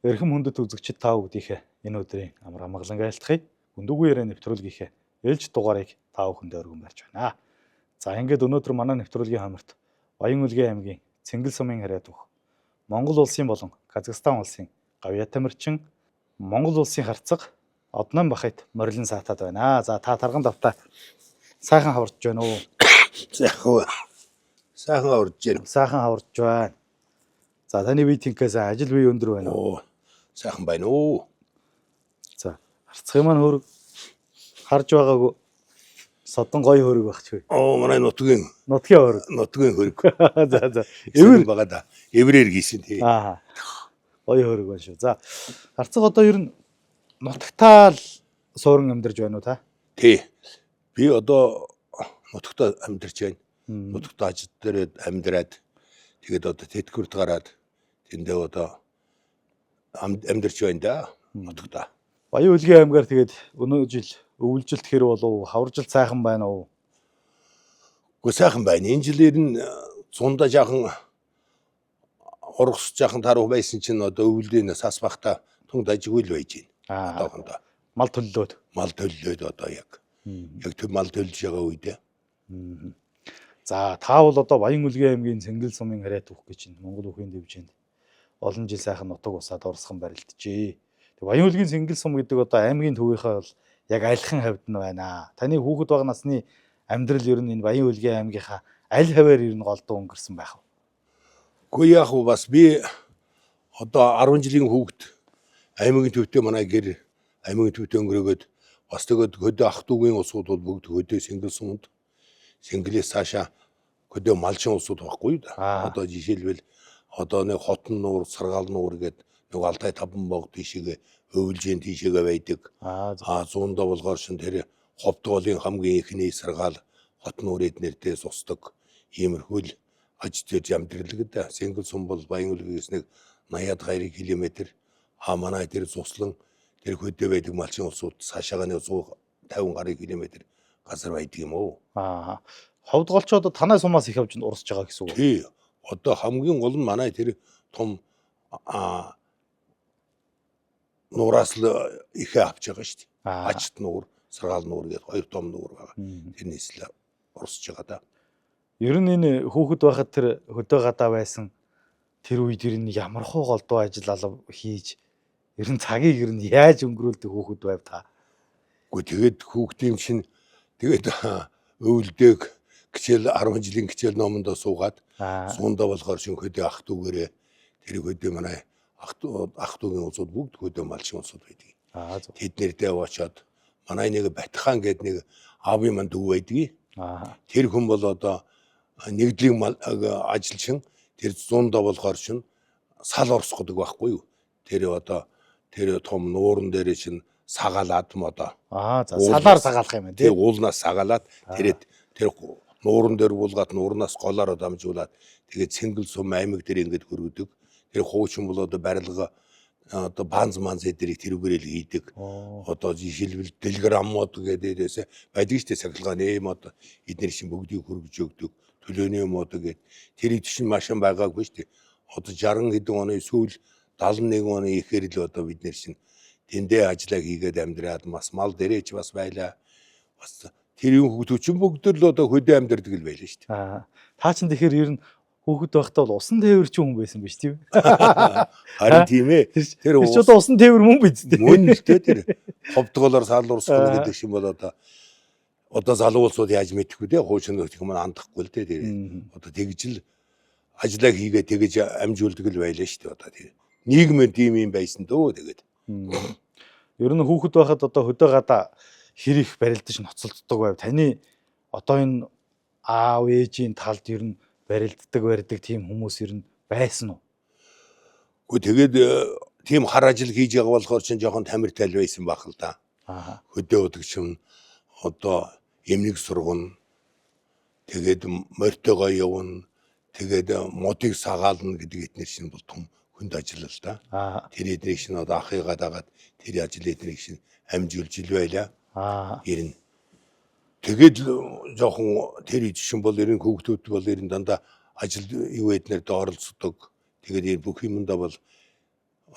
Эрхэм хүндэт үзэгчид та бүгдийнхээ энэ өдрийн амар амгалан айлтгая. Хүндүгүй яриа нэвтрүүлгийнхээ ээлж дугаарыг та бүхэндээ өргөн барьж байна. За ингээд өнөөдөр манай нэвтрүүлгийн хамарт Баян-Үлгэн аймгийн Цэнгэл сумын харьяат бүх Монгол улсын болон Казахстан улсын гавьяа тамирчин Монгол улсын харцаг Однон Бахайт морилон саатаад байна. За та тарган давтаа сайхан хаварч байна уу? Сайхан сайхан орж байна. Сайхан хаварч байна. За таны бие тинкээс ажил бие өндөр байна уу? Оо, сайхан байна уу? За харцгийн маань хөрөг харж байгаагүй содон гоё хөрөг байх чгүй. Оо, манай нутгийн Нутгийн хөрөг. нутгийн хөрөг. За за. Эвэр байгаа да. Эврээр гисэн тий. Аа. Гоё хөрөг байна шүү. За харцаг одоо ер нь нутагтаа л суурин амьдарч байна уу та? Тий. Би одоо нутагт амьдарч байна. Нутагт ажил дээр амьдраад тэгээд одоо тэтгэврт гараад тэндээ одоо амьдарч байна да. Нутагта. Баян үлгийн аймгаар тэгээд өнөө жил өвөлжилт хэр болов? Хаваржилт сайхан байна уу? Гэхдээ сайхан байна. Энэ жил ер нь зунда жаахан ургас жаахан таруу байсан чинь одоо өвөлдийн сас бахта түн дажгүй л байж байна. Аа. Одоохондоо Мал төллөөд. мал төллөөд одоо яг яг төв мал төлж байгаа үедээ. За та бол одоо Баян үлгийн аймгийн Цэнгэл сумын харьяат түүх гэж байна. Монгол үхийн дэвжээнд олон жил сайхан нутаг усаад урсган барилджээ. Тэг Баян үлгийн Цэнгэл сум гэдэг одоо аймгийн төвийнхээ бол яг альхан хавьд нь байна. Таны хүүхэд баг насны амьдрал ер нь энэ Баян үлгийн аймгийнхаа аль хаваар ер нь голдуу өнгөрсөн байх вэ? Гэхдээ яг уу бас би одоо 10 жилийн хүүхэд аймгийн төвтэй манай гэр аймгийн төвтэй өнгөрөөгөөд бас тэгээд хөдөө ах дүүгийн улсууд бол бүгд хөдөө Сэнгэл сумд Сэнгэлээс цаашаа хөдөө малчин улсууд байхгүй юу да. Аа. Одоо жишээлбэл одоо нэг хотон нуур, саргаал нуур гэдэг нэг Алтай таван бог тийшээгээ өвлжийн тийшээгээ байдаг. Аа зөв. А зуундаа болгоор шин тэр ховдголын хамгийн ихний саргаал хот нуур эднэрдээ сусдаг иймэрхүү л аж зүйж амьдрал гэдэг. Сэнгэл сум бол Баян-Үлгээс нэг 80-ад гаруй километр, а манай тэр суслан тэр хөдөө байдаг малчин улсууд цаашаага нэг 150 гаруй километр газар байдаг юм уу? Аа. Ховд голч одоо танай сумаас их авч урсж байгаа гэсэн үг. Тий. Одоо хамгийн гол нь манай тэр том а нуураас л ихээ авч байгаа шүү дээ. Аа. Ачт нуур, саргаал нуур гэдэг хоёр том нуур байгаа. Мгм. Тэрнээс л урсж байгаа да. Ер нь энэ хүүхэд байхад тэр хөдөө гадаа байсан тэр үед ер нь ямар хуу голдуу ажил алав хийж ер нь цагийг ер нь яаж өнгөрүүлдэг хүүхэд байв та? Гэхдээ тэгээд хүүхдийн чинь тэгээд өвөлдөг хичээл 10 жилийн хичээл номондоо суугаад Аа. суундаа болохоор шин хөдөө ах дүүгээрээ тэр хөдөө манай ах ах дүүгийн улсууд бүгд хөдөө малчин улсууд байдаг. Аа зөв. Тэд нэрдээ очоод манай нэг Батхан гэдэг нэг аавын манд дүү байдаг. Аа. Тэр хүн бол одоо нэгдлийн ажилчин тэр зундаа болохоор шин сал орсгодог байхгүй юу? Тэр одоо тэр том нууран дээр чинь сагаалаад модоо. Аа за Уулнаас- салаар сагаалах юм байна Тэр тий. уулнаас сагаалаад тэр тэр нууран дээр буулгаад нуурнаас голоороо дамжуулаад тэгээд Цэнгэл сум аймаг дээр ингээд хөргөдөг. Тэр хуучин бол одоо барилга одоо баанз маанз эдэрийг тэрүүгээр л хийдэг. Оо. Одоо жишээлбэл телеграммууд гэдэг дээрээс байдаг шүү дээ цахилгааны мод эднэр чинь бүгдийг хөргөж өгдөг төлөөний мод гэдэг тэр ид чинь машин байгаагүй шүү дээ. Одоо 60 хэдэн оны сүүл 71 оны ихээр л одоо бид нэр чинь тэндээ ажиллаа хийгээд амьдраад бас мал дээрээ ч бас байлаа. Бас тэр юм хүүхдүүд чинь бүгд л одоо хөдөө амьдардаг л байлаа шүү дээ. Аа. Та чинь тэгэхээр ер нь хүүхэд байхдаа бол усан тээвэр чинь хүн байсан биш тийм ээ? Харин тийм ээ. Тэр Тэр тэр чи одоо усан тээвэр мөн биз дээ. мөн л дээ тэр ховдголоор саал урсгал Аа. гэдэг шин бол одоо одоо залуу улсууд яаж мэдэхгүй те хуучин гэх юм андахгүй л те тэр Мгм. одоо тэгж л ажиллаа хийгээ тэгж амжуулдаг л байлаа шүү дээ одоо тэр нийгмээр тийм юм байсан дөө тэгээд Мм. Ер нь хүүхэд байхад одоо хөдөө гадаа хэр их барилдаж ноцолддог байв. Таны одоо энэ аав ээжийн талд ер нь барилддаг барьдаг тийм хүмүүс ер нь байсан уу? Гэхдээ тэгээд тийм хар ажил хийж байгаа болохоор чинь жоохон тамир тайл байсан байх л да. Аа. Хөдөө удагч юм одоо эмнэг сургана. Тэгээд морьтойгоо явна. Тэгээд модыг сагаална гэдэг эднэр чинь бол том хүнд ажил л да. Аа. Тэр эднийг чинь одоо ахыгаа дагаад тэр ажил эднийг чинь амжуулж ил байлаа. Аа. Ер нь тэгээд л жоохон тэр ид чинь бол ер нь хүүхдүүд бол ер нь дандаа ажил юу эднэрд оролцдог. Тэгээд ер бүх юмдаа бол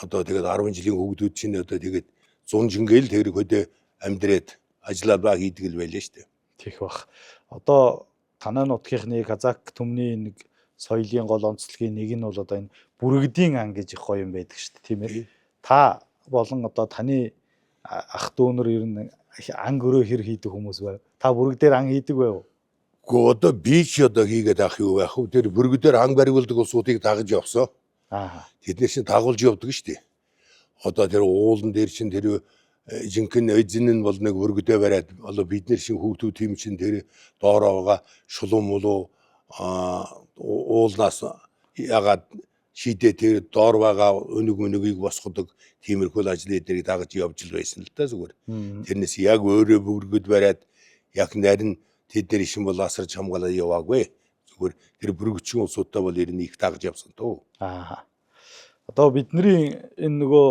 Одоо тэгээд 10 жилийн хүүхдүүд чинь одоо тэгээд 100 жингээл тэр хөдөө амьдрээд ажиллаа ба хийдэг л байлаа шүү дээ. Тех бах. Одоо танай нутгийнхны Казак түмний нэг соёлын гол онцлогийн нэг нь бол одоо энэ бүрэгдийн ан гэж их гоё юм байдаг шүү дээ, тийм ээ. Та болон одоо таны ах дүүнэр ер нь ан гөрөө хэр хийдэг хүмүүс байв? Та бүрэг дээр ан хийдэг байв? Гэхдээ одоо би ч одоо хийгээд ах юу байх вэ? Тэр бүрэгдээр ан бариулдаг улсуудыг дагаж явсан. Аа. Тэд нар чинь дагуулж явдаг шүү дээ. Одоо тэр уулан дээр чинь тэр жинхэнэ эзэн нь бол нэг бүрэгдээ бариад одоо бид нар чинь хүүхдүүд тийм чинь тэр доороо байгаа шулуун мулуу уулнаас ягаад шидээ тэр доор байгаа өнөг мөнөгийг босгодог тиймэрхүү л ажил эднэрийг дагаж явж л байсан л да зүгээр. Тэрнээс яг өөрөө бүргэд бариад яг нарийн тэд нар ишин бол асарч хамгаалаа яваагүй. Зүгээр тэр бүрэгчин улсуудтай бол ер нь их дагаж явсан тоо. Аа. Одоо бидний энэ нөгөө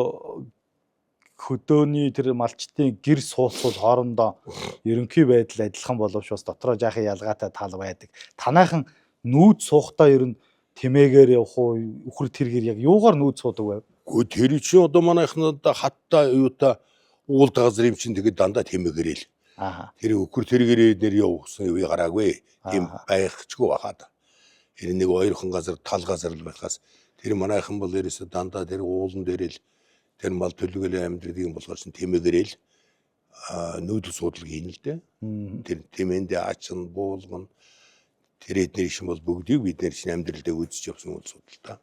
хөдөөний тэр малчтын гэр сууцуул хоорондоо ерөнхий байдал адилхан боловч бас дотроо жаахан ялгаатай тал байдаг. Танайхан нүүд суухдаа ер нь тэмээгээр явах уу, үхэр тэргээр яг юугаар нүүд суудаг вэ? Гэхдээ тэр чинь одоо манайх нь одоо хатта юута уулд газар юм чинь тэгээд дандаа тэмээгэрэл. Аа. Тэр үхэр тэргээр нэр явсан үе гараагүй. Тийм байхчгүй бахад. Тэр нэг хоёрхан газар тал газар л байхаас тэр манайхан бол ерөөсө дандаа тэр уулан дээр л тэр мал төлгөл амьдрдаг юм болохоор чинь тэмээгэрэл нүүдэл суудлаг хийнэ л дээ. Тэр тэмээндээ ачин буулган тэр эднэр шин бол бүгдийг бид нэр чинь амьдралдаа үзэж явсан улсууд л та.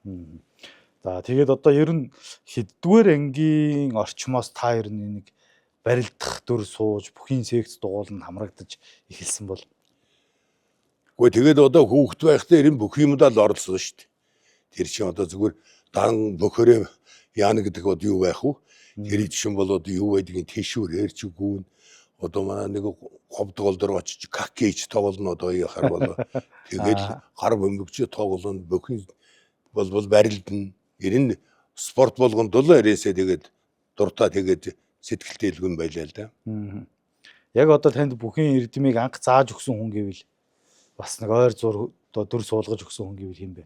За тэгээд одоо ер нь хэддүгээр ангийн орчмоос та ер нь нэг барилдах дүр сууж бүхийн секц дугууланд хамрагдаж эхэлсэн бол Гэхдээ тэгээд одоо хүүхэд байхдаа ер нь бүх юмдаа л оролцсон шүү дээ. Тэр чинь одоо зүгээр дан бөхөрөө яана гэдэг одоо юу байх вэ? Тэр чинь бол одоо юу байдгийг тэшүүр эрч гүүн одоо манай нэг ховдгол дээр очиж какэж тоглоно одоо яхаар бол тэгэл гар бөмбөгч тоглоно бүхэн бол барилдана. Ер нь спорт болгонд л эрээсээ тэгээд дуртай тэгээд сэтгэлтэй илгүн байлаа л да. Яг одоо танд бүхийн эрдмийг анх зааж өгсөн хүн гэвэл бас нэг ойр зур одоо дүр суулгаж өгсөн хүн гэвэл хэн бэ?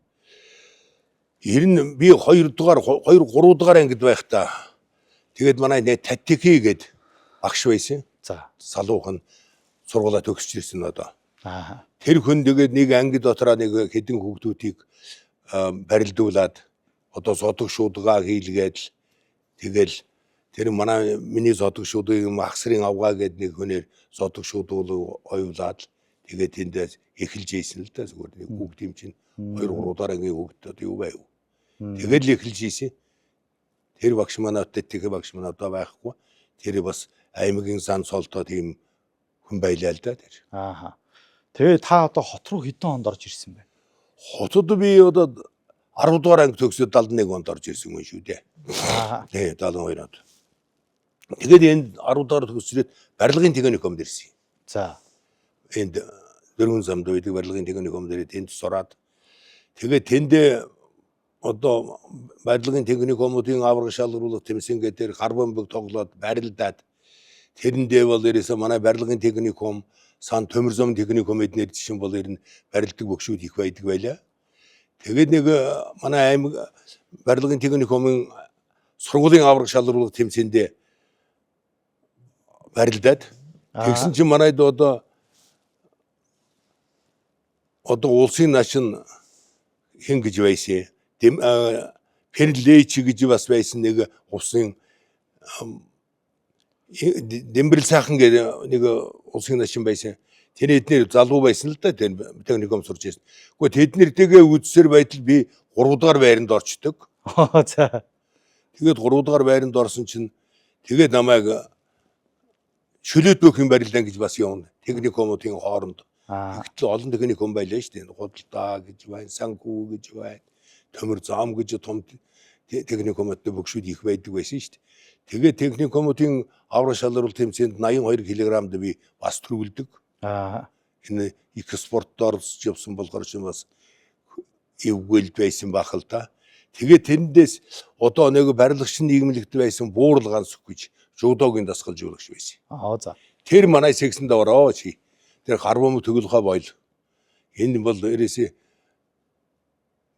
Ер нь би 2 дугаар 2 3 дугаар ангид байхдаа тэгээд манай нэ Татики гээд багш байсан. За. Салуухан сургуулаа төгсөж ирсэн одоо. Аа. Тэр хүн тэгээд нэг анги дотроо нэг хэдэн хүүхдүүдийг барилдуулад одоо содог шуудгаа хийлгээд л тэгэл тэр манай миний содог шуудыг юм ахсрын авгаа гээд нэг хүнээр содог шуудуул оюулаад л тэгээд тэндээс эхэлж ийсэн л да зүгээр нэг хүүхд юм чинь 2 3 удаар ангийн хүүхд одоо юу байв. Тэгээд л эхэлж ийсэн. Тэр багш манай тэтгэх багш манай одоо байхгүй. Тэр бас аймгийн сан солдоо тийм хүн байлаа л да тэр. Аа. Тэгээ та одоо хот руу хэдэн онд орж ирсэн бэ? Хотод би одоо 10 дугаар анги төгсөөд 71 онд орж ирсэн хүн шүү дээ. Аа. Тий, 72 онд. Тэгээд энд 10 дугаар төгсрээд барилгын техникумд ирсэн. За. Энд дөрвөн замд байдаг барилгын техникум дээр тэнд сураад тэгээд тэндээ одоо барилгын техникумын авраг шалгаруулах тэмцээн гэдэг тэр гар бөмбөг тоглоод барилдаад тэрэндээ бол ерөөсөө манай барилгын техникум сан төмөр зам техникум эднэр жишэн бол ер нь барилдаг бөгшүүд их байдаг байлаа. Тэгээд нэг манай аймаг барилгын техникумын сургуулийн авраг шалгаруулах тэмцээндээ барилдаад тэгсэн чинь манайд одоо улсын начин хэн гэж байсан юм Перлэч гэж бас байсан нэг улсын Дэмбэрэл сайхан гэдэг нэг улсын начин байсан. Тэр эднэр залуу байсан л да тэр техникум сурч байсан. Гэхдээ тэд нэртэйгээ үзсээр байтал би 3 дугаар байранд орчдөг. За. Тэгээд 3 дугаар байранд орсон чинь тэгээд намайг чөлөөт бүхэн барилдаан гэж бас явна. Техникумуудын хооронд. Тэгтэл олон техникум байлаа шүү дээ. Худалдаа гэж байна, санхүү гэж байна, төмөр зам гэж том техникумуудтай бөгшүүд их байдаг байсан шүү дээ. Тэгээд техникумуудын авраг шалралт тэмцээнд 82 кг-д би бас төрүүлдэг. Энэ их спортод оролцож явсан болохоор ч бас эвгүйлд байсан байх л та. Тэгээд тэндээс одоо нэг барилгач нийгэмлэгт байсан Буурал ганц гэж жудогийн дасгалжуулагч байсан. Аа за. Тэр манай сексэнд ороо чи. Тэр гарбом төгөлхөө бойл. Энэ бол ерээсээ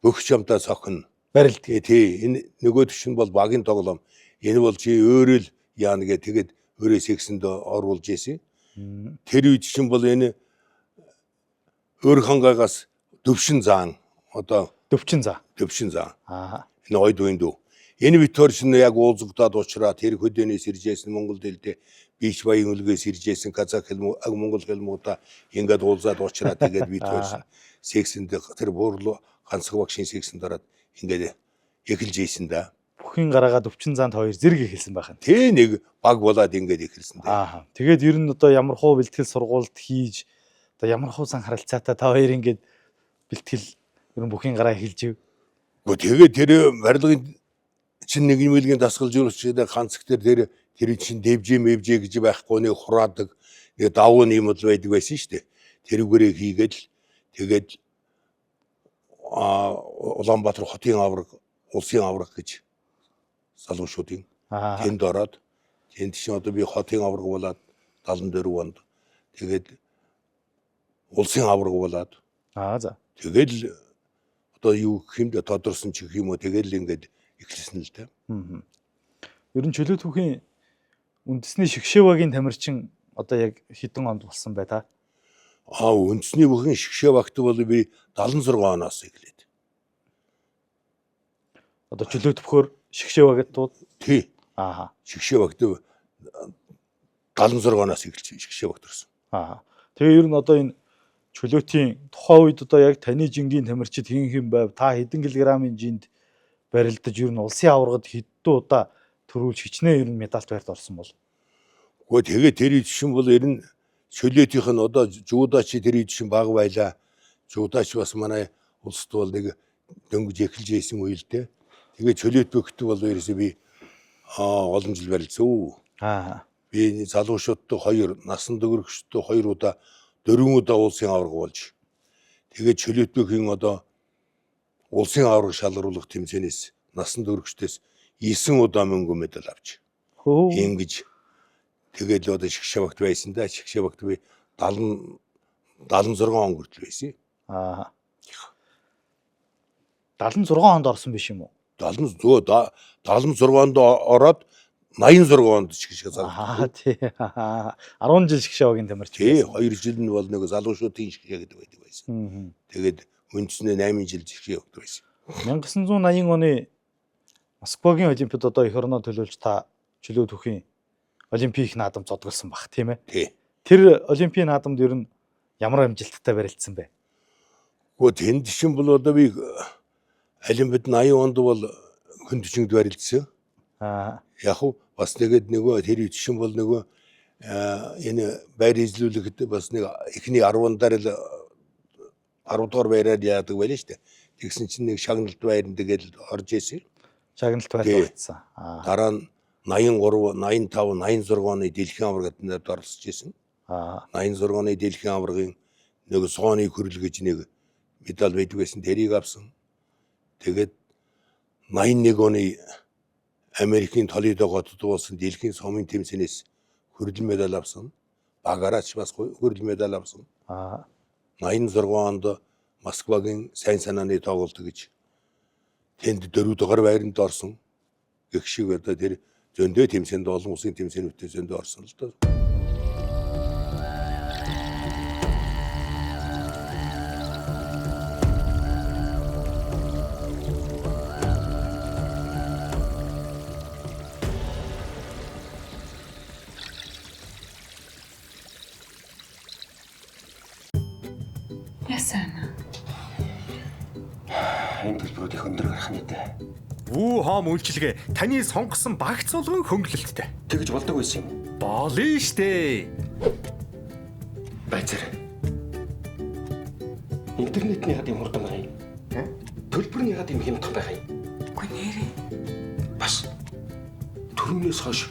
бөх чамдаа сохино. Барилд. Тэгээ тий энэ нөгөө төвшин бол багийн тоглоом. Энэ бол чи өөрөө л яана гэ тэгээд өөрөө сексэнд оруулж исэн. Тэр үед чинь бол энэ Өөрхөнгайгаас Төвшин заан одоо Төвчин заа. Төвшин заан. Аа. Энэ ойд үеийн дүү. Энэ битэр чинь яг уулзагдаад уучраа тэр хөдөөнөөс иржсэн Монгол дэлдээ Бич баян үлгээс иржсэн казах хэл монгол хэл муудаа ингээд уулзаад уучраа тэгээд бит хоёр чинь сексэнд тэр буурлуу ганцхан багшийн сексэнд ороод ингээд эхэлж ийсэн да. Бүхэн гараагаа Төвчин заанд хоёр зэрэг эхэлсэн байх нь. Тэ нэг баг болоод ингээд эхэлсэн дээ. Аа. Тэгээд ер нь одоо ямар хуу бэлтгэл сургуульд хийж одоо ямар хуу сан харилцаатай та хоёр ингээд бэлтгэл ер нь бүхэн гараа эхэлж ив. Гэхдээ тэгээд тэр барилгын чинь нэг нэмэлгийн дасгалжуулагч гэдэг ганц тэр тэр тэр чинь дэвжээ мэвжээ гэж байхгүй нэг хураадаг нэг давуу юм бол байдаг байсан шүү дээ. Тэрүүгээрээ хийгээд л тэгээд Улаанбаатар хотын авраг, улсын авраг гэж залуучуудын тэнд ороод тэнд чинь одоо би хотын авраг болоод 74 онд тэгээд улсын авраг болоод за. Тэгээд л одоо юу гэх юм бэ тодорсон ч гэх юм уу тэгээд л ингээд эхэлсэн л дээ. Ер нь чөлөө түүхийн үндэсний шигшээвагийн тамирчин одоо яг хэдэн онд болсон бай та? Үндэсний бүхэн шигшээвагт бол би 76 оноос эхлээд. Одоо чөлөө төвхөөр шигшээвагт дууд? Тий. Аа. Шигшээвагт 76 оноос эхэлж шигшээвагт орсон. Аа. Тэгээ ер нь одоо энэ чөлөөтийн тухайн үед одоо яг таны жингийн тамирчид хэн хэн байв? Та хэдэн килограммын жинд барилдаж ер нь улсын аваргад хэдэн удаа төрүүлж хичнээн ер нь медальт байрт орсон бол? Гэхдээ тэгээ тэр үед шин бол ер нь чөлөөтийнх нь одоо жуудаач тэр үед шин баг байлаа. Жуудаач бас манай улсд бол нэг дөнгөж эхэлж ийсэн үе л дээ. Тэгээ чөлөөт бөхт бол ерөөсөө би олон жил барилцсан. Аа. Би залуучуудтай хоёр, насан туршидтай хоёр удаа, дөрвөн удаа улсын аварга болж. Тэгээ чөлөөт бөхийн одоо улсын аварга шалгаруулах тэмцээнээс насан туршидээс 9 удаа мөнгө медаль авч. Ингэж тэгээд л одоо шгшэвагт байсан да. Шгшэвагт би 76 он хүртэл байсан. Аа. 76 онд орсон биш юм уу? 76 онд ороод 86 онд шгшээ залуу. Аа тий. 10 жил шгшээвагийн тамирч байсан. Тий, 2 жил нь бол нэг залуучуудын шгшээ гэдэг байдаг байсан. Тэгээд үндснээ 8 жил шгшээ явдаг байсан. 1980 оны Москвагийн олимпиад одоо эх орноо төлөөлж та чөлөө түүхийн олимпик наадам зодголсон баг тийм ээ. Тий. Тэр олимпийн наадамд ер нь ямар амжилттай барилцсан бэ? Гэхдээ тэнд чинь бол одоо би олимпиад 80 онд бол хүн төчөнд барилцсан. Аа. Яг уу бас нэгэд нөгөө тэр үед чинь бол нөгөө энэ байр эзлүүлэхэд бас нэг эхний 10 дараа л 10 дугаар байраар яадаг байлаа шүү дээ. Тэгсэн чинь нэг шагналт байранд тэгэл орж исэн. Шагналт байр орсон. Аа. Дараа нь 83, 85, 86 оны дэлхийн аваргад нэрд оролцож исэн. Аа. 86 оны дэлхийн аваргын нэг сооны хөрөл гэж нэг медаль байдаг байсан. Тэрийг авсан. Тэгээд 81 оны Америкийн Толидо хотод болсон дэлхийн сумын тэмцээнээс хөрөл медаль авсан. Багаараач бас хөрөл медаль авсан. Аа. 86 онд Москвагийн сайн санааны тоглолт гэж тэнд 4 дугаар байранд орсон. Гэх шиг одоо тэр зөндөө тэмцээнд олон улсын тэмцээнүүдтэй зөндөө орсон л доо. Ясана. Энэ төлбөрүүд их өндөр гарах нийтээ. Вүү хоом үйлчилгээ таны сонгосон багц болгон хөнгөлөлттэй. Тэгж болдог байсан юм уу? Болно штэ. Байцаар. Интернет нь яагаад юм хурдан байгаа юм? Төлбөр нь яагаад юм хямдхан байгаа юм? Үгүй нэрээ. Бас түрүүнээс хойш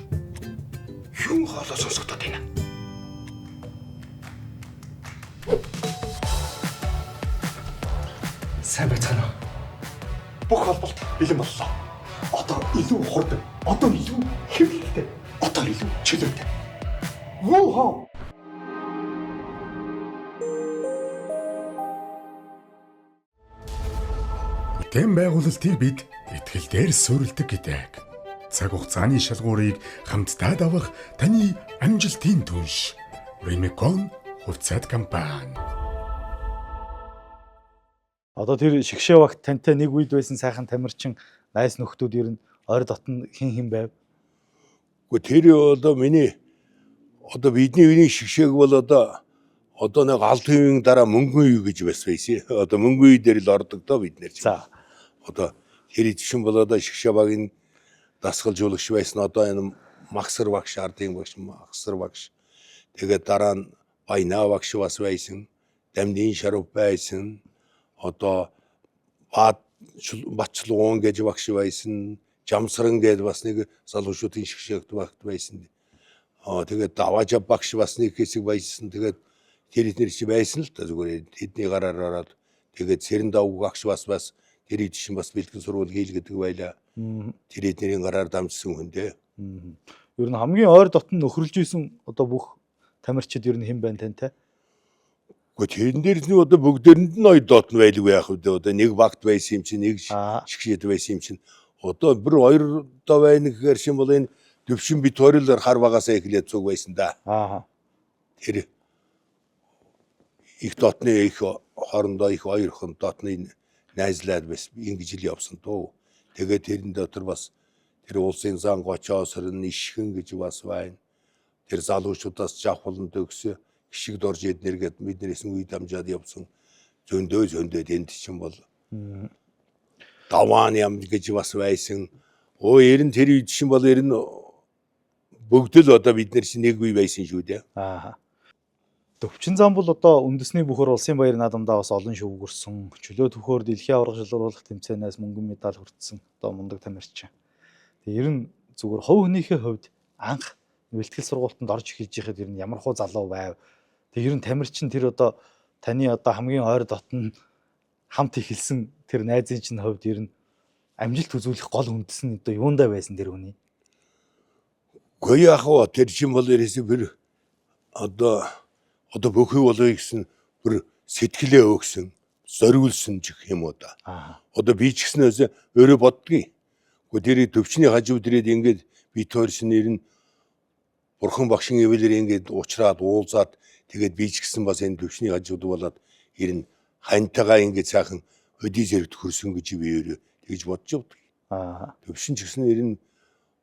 юм хоолой сонсогдоод байна. Сайн байцгаана уу? Бүх холболт бэлэн боллоо. Одоо илүү хурдан, одоо илүү хэвлэлтэй, одоо илүү чөлөөтэй. Вүү! Систем байгуулалтыг бид итгэл дээр суурилдаг гэдэг. Цаг хугацааны шалгуурыг хамтдаа давах таны амжилтын түнш. Remicon хувьцаат компани. Одоо тэр шигшээ багт тантай нэг үед байсан сайхан тамирчин найз нөхдүүд ер нь ойр дотн хин хин байв? Гэхдээ тэр одоо миний одоо бидний үеийн шигшээг бол одоо нэг алт үеийн дараа мөнгөн үе гэж бас байсан. Одоо мөнгөн үе дээр л ордог доо бид нэр чинь. За. Одоо тэр чинь бол одоо шигшээ багийн дасгалжуулагч байсан. Одоо энэ Магсар багш, ардын багш, Магсар багш. Тэгээд дараа нь Баяна багш бас байсан. Дамдын Шарав байсан. Одоо Батчулгуун гэж багш байсан. Жамсран гэж бас нэг залуучуудын шигшээгт багт байсан. Тэгээд Даваажа багш бас нэг хэсэг байсан. Тэгээд тэр эднэр чи байсан л та, зүгээр тэдний гараар ороод тэгээд Сэрэн давг багш бас тэр ид чинь бас бэлтгэн сургууль хийлгэдэг байлаа. Тэр эднэрийн гараар дамжсан хүн дээ. Ер нь хамгийн ойр дотн нөхөрлж исэн одоо бүх тамирчид ер нь хэн байна тантай? Гэхдээ тэрэн дээр нь одоо бүгдээрэнд нь хоёр дотн байлгүй яах вэ? Одоо нэг багт байсан юм чинь, нэг шигшээд байсан юм чинь. Одоо бүр хоёр доо байна гэхээр шин бол энэ Төвшин бит хоёр л хар багасаа эхлээд цуг байсан да. Тэр их дотны их хоорондоо их хоёр хон дотны найзлаад бас ингэж л явсан дөө. Тэгээд тэрэн дотор бас тэр улсын зан гочоосрын ишхэн гэж бас байна. Тэр залуучуудаас жавхлан төгс гişиг дорж эднэр гээд биднээс үе дамжаад явсан. Зөндөө тэнд чинь бол даваан ям гэж бас байсан. Өө ер нь тэр үед чинь бол ер нь бүгд л одоо бид нар чинь нэг үе байсан шүү дээ. Төвчин зам бол одоо үндэсний бүхөр улсын баяр наадамдаа бас олон шөвгөрсөн. Чөлөө төхөөр дэлхийн аварга шалруулах тэмцээнээс мөнгөн медаль хүртсэн одоо мундаг тамирчин. Тэгээ ер нь зүгээр хувь хүнийхээ хувьд анх бэлтгэл сургуультанд орж эхэлж байхад ер нь ямар хуу залуу байв? Тэгээ ер нь тамирчин тэр одоо таны одоо хамгийн ойр дотн хамт эхэлсэн тэр найзын чинь хувьд ер нь амжилт үзүүлэх гол үндэс нь одоо юундаа байсан тэр хүний? Гэхдээ яг хаа тэр чинь бол ерөөсөө бүр одоо бүхий болов гэсэн бүр сэтгэлээ өгсөн, зориулсан ч гэх юм уу да. Одоо би ч гэснээс өөрөө боддгийг. Гэхдээ тэр төвчний хажууд ирээд ингээд би хоёр шин нэр нь бурхан багшин эвлэр ингээд уучраад уулзаад тэгээд би ч гэсэн бас энэ төвчний хажууд болоод ер нь хантайгаа ингээд сайхан өдий зэрэгт хөрсөн гэж би өөрөө тэгж бодож явдаг. Төвшин ч гэсэн ер нь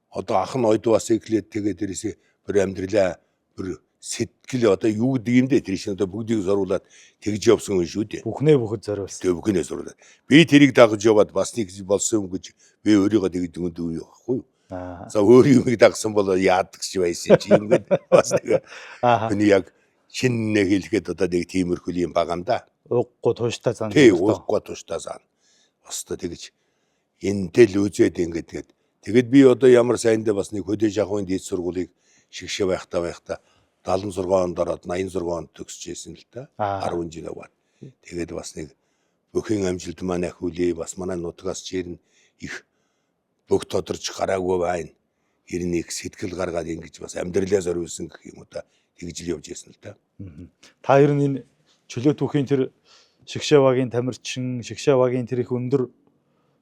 одоо ах нь ойд бас эхлээд тэгээд дээрээсээ бүр амьдралаа бүр сэтгэл одоо юу гэдэг юм бэ, тэр чинь одоо бүгдийг зориулаад тэгж явсан хүн шүү дээ. Бүхнээ бүхэд зориулсан. Тэгээ бүхнээ зориулаад. Би тэрийг дагаж яваад бас нэг болсон юм гэж би өөрийгөө тэгж дүндэг юу байхгүй юу? За өөр юмыг дагсан бол яадаг ч байсан чи юм гээд бас нэг хүний яг шинэ хэлэхэд одоо нэг тиймэрхүү юм байгаа юм да. Ууггүй тууштай зан. Тий, ууггүй тууштай зан. Бас та тэгж энтэй л үзээд ингээд тэгээд тэгэд би одоо ямар сайндаа бас нэг хөдөө жахуун дээд сургуулийг шигшээ байхдаа 76 онд ороод 86 онд төгсөж байсан л да. 10 жил яваад. Тэгээд бас нэг бүхэн амжилт маань ахиулээ. Бас манай нутгаас ч ер нь их бүх тодорч гараагүй байна. Ер нь их сэтгэл гаргаад ингэж бас амьдралаа зориулсан гэх юм уу та тэгж л явж байсан л да. Та ер нь энэ чөлөө түүхийн тэр шигшээ багийн тамирчин, шигшээ багийн тэр их өндөр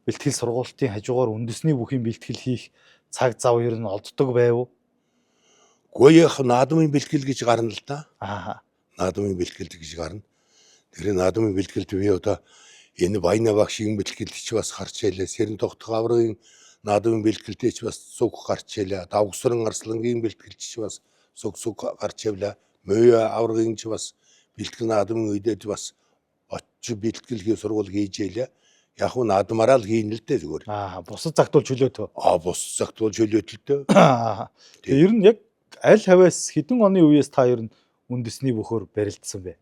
бэлтгэл сургуулийн хажуугаар үндэсний бүхийн бэлтгэл хийх цаг зав ер нь олддог байв уу? Гэхдээ яг наадмын бэлтгэл гэж гарна л да. Наадмын бэлтгэл гэж гарна. Тэр наадмын бэлтгэлд би одоо энэ Баяна багшийн бэлтгэлд ч бас гарч ийлээ. Сэрэн тогтох аврагын наадмын бэлтгэлд ч бас суг гарч ийлээ. Давгсран Арслангийн бэлтгэлд ч бас суг гарч ийлээ. Мөё аврагын ч бас бэлтгэл наадмын үедээ ч бас очиж бэлтгэл хий сургууль хийж ийлээ. Яг нь наадмаараа л хийнэ л дээ зүгээр. Бусад цагт бол чөлөөтөө. Бусад цагт бол чөлөөтөлтөө. Тэгээ ер нь яг аль хавьяас хэдэн оны үеэс та ер нь үндэсний бүхөр барилдсан бэ?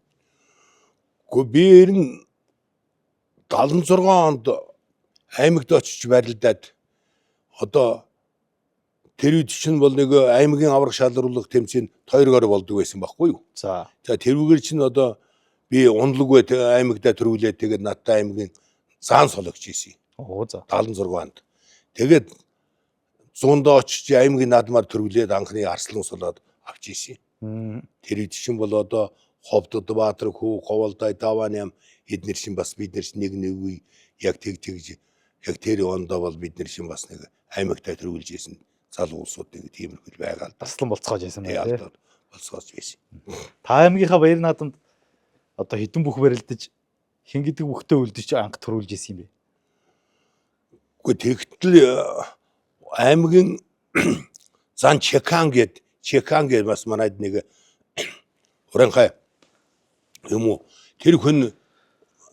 Гэхдээ би ер нь 76 онд аймагт очиж барилдаад одоо тэр үед чинь бол нэг аймгийн авраг шалруулах тэмцээн хоёргоор болдог байсан байхгүй юу? За тэрүүгээр чинь одоо би унлаг аймагтаа төрүүлээд тэгээд надтай аймгийн заан сологч хийсэн. За. 76 онд. Тэгээд 100-д очиж аймгийн наадмаар төрүүлээд анхны арслан сулаад авч ийсэн. Тэр үед чинь бол одоо Ховдод Баатар хүү Говолдай Даваан ям Эднэр шин бас бид нар шин нэг нэг үе яг тэг тэгж яг тэр ондоо бол бид нар шин бас нэг аймагтай төрүүлж исэн залуу улсууд нэг тиймэрхүү л байгаа л да. Арслан болцоож байсан Тий байна тий. алдаад болцоож байсан. Та аймгийнхаа баяр наадамд одоо хідэн бүх барилдаж хин гэдэг бүхтээ үлдэж анх төрүүлж исэн юм бэ? Үгүй тэгтэл аймгийн зан Чекан гэд Чекан гэд бас манайд нэг уранхай юм уу тэр хүн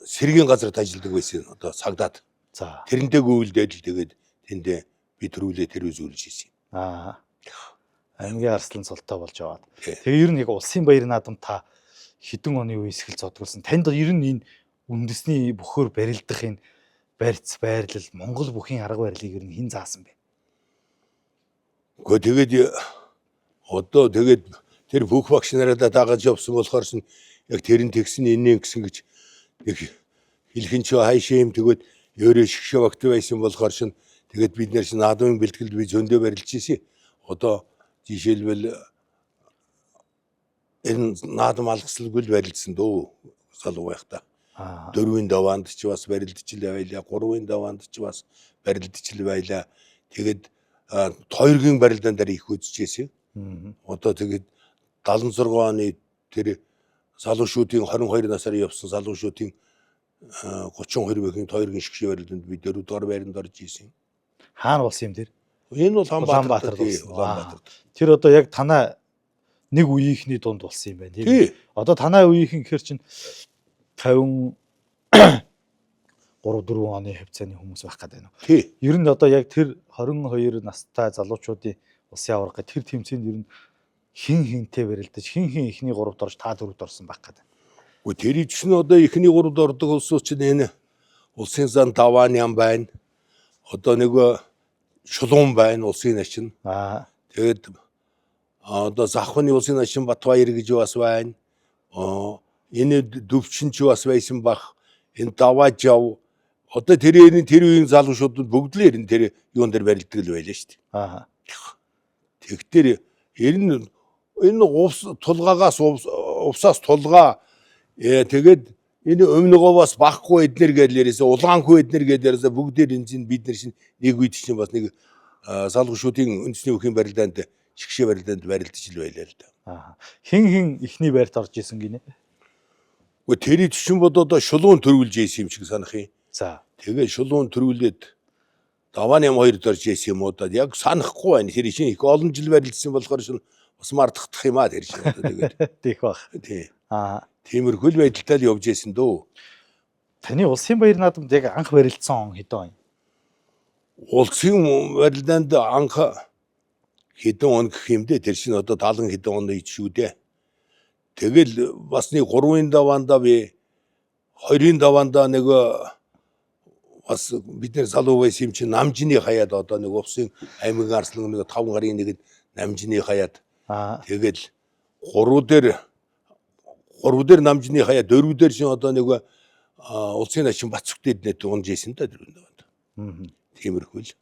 сэргийн газарт ажилладаг байсан одоо цагдаад За. тэрнтэй гүйлдээд л тэгээд тэндээ би төрүүлээ тэр үзүүлж ирсэн. Аа. Аймгийн арслан цолтой болж яваад. Тий. Тэгээ ер нь яг улсын баяр наадам та хэдэн оны үе эсгэл зодгуулсан. Танд ер нь энэ үндэсний бөхөр барилдах энэ барьц байрлал Монгол бүхийн арга барилыг ер нь хэн заасан бэ? Гэхдээ тэгээд одоо тэгээд тэр бүх багш нараа дагаж явсан болохоор шин яг тэр нь тэгсэн энэ гэсэн гэж нэг хэлхэн чи хайшаа юм тэгээд өөрөө шгшээ багт байсан болохоор шин тэгээд бид нэр шин наадмын бэлтгэлд би зөндөө барилж ирсэн. Одоо жишээлбэл энэ наадам алгасалгүй л барилдсан дөө залуу байхдаа. Аа. Дөрвийн даваанд ч бас барилдаж л байлаа, гурвын даваанд ч бас барилдаж л байлаа. Тэгээд хоёргийн барилдаан дээр их үзчихсэн. Мгм. Одоо тэгээд 76 оны тэр залуушуудын 22 насаар явсан залуушуудын 32 бэхэн хоёргийн шгшээ барилданд би дөрөв дугаар байранд орж исэн. Хаана болсон юм тэр? Энэ бол Улаанбаатарт Улаанбаатарт тий, болсон. Улаанбаатарт. Тэр одоо яг танаа нэг үеийнхний дунд болсон юм байна тийм үү? Тий. Одоо танаа үеийнхэн гэхэр чинь 53 4 оны хавцааны хүмүүс байх гэдэг байна. Тий. Ер нь одоо яг тэр 22 настай залуучуудын улсын аварга тэр тэмцээнд ер нь хин хинтэй барилдаж хин хин эхний гуравт орж та дөрөвд орсон байх гэдэг. Гэхдээ тэр чинь одоо эхний гуравд ордог улсууд чинь энэ улсын зан даваан ям байна. Одоо нэг шулуун байна улсын начин. Аа Тэгээд одоо Завхны улсын начин Батбаяр гэж бас байна. Энэ дөвчин ч бас байсан бах. Энэ даваа жав. Одоо тэр энэ тэр үеийн залуучууд бүгд л ер нь тэр юун дээр барилдаг л байлаа шүү дээ. аа Тэгтэр ер нь энэ увс тулгаагаас увсаас тулгаа тэгээд энэ өмнөгөөс бахгүй эднэр гэдэл яриасаа улаанхүү эднэр гэдэл яриасаа бүгдээр энэ чинь бид нар чинь нэг үед чинь бас нэг салгушуудын үндэсний өхийн барилдаанд шгшээ барилдаанд барилдаж л байлаа л да. аа хин хин эхний байрт орж исэн гинэ. Гэхдээ тэрий чинь бод одоо шулуун төрүүлж ийсэн юм шиг санах юм. За Тэгээ шулуун төрүүлээд давааны ям хоёрд орж ийсэн юм уу да. Яг санахгүй байна. Тэр чинь их олон жил барилдсан болохоор шин бас мартахдах юм а тэр чинь одоо тэгээд тийх бах. тий. Аа Тиймэрхүү л байдалтай л явж исэн дөө. таны улсын баяр наадамд яг анх барилдсан он хэдэн он? Улсын барилдаанд анх хэдэн он гэх юм дээ. Тэр чинь одоо 70 хэдэн он шүү дээ. Тэгэл бас нэг 3-ын даваандаа би 2-ын даваандаа нэг бас бид нэр залуу байсан юм чинь намжны хаяад одоо нэг увсын аймгийн арслан нэг 5 гарын нэгэд намжны хаяад Аа тэгэл 3 дээр 3 дээр намжны хаяа 4 дээр чинь одоо нэг улсын начин Бацүхтэй нэт унж исэн да дөрөв даваанд. мм. Тиймэрхүү л.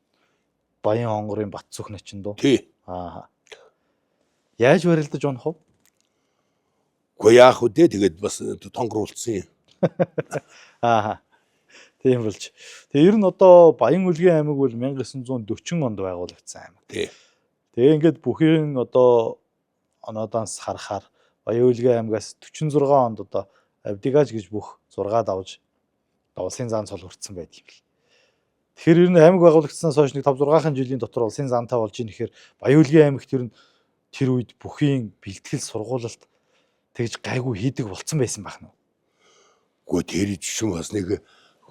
Баян онгорын Батцүх начин дуу. Тий. Аа. Яаж барилдаж унах вэ? Гэхдээ яах вэ те тэгээд бас тонгоруулсан юм. Аа. Тийм болж. Тэгээ ер нь одоо Баян Үлгийн аймаг бол 1940 онд байгуулагдсан аймаг. Тий. Тэгээ ингээд бүхийн одоо оноодоос харахаар Баян Үлгийн аймгаас 46 онд одоо Авдигаж гэж бүх 6 давж одоо улсын зан цол хүртсэн байдаг юм л. Тэгэхээр ер нь аймаг байгуулагдсанаас хойш нэг 5 6 жилийн дотор улсын зантай болж ийн гэхээр Баян Үлгийн аймагт ер нь тэр үед бүхийн бэлтгэл сургуулалт тэгж гайгүй хийдэг болцсон байсан байх нь. Гэхдээ тэр чинь бас нэг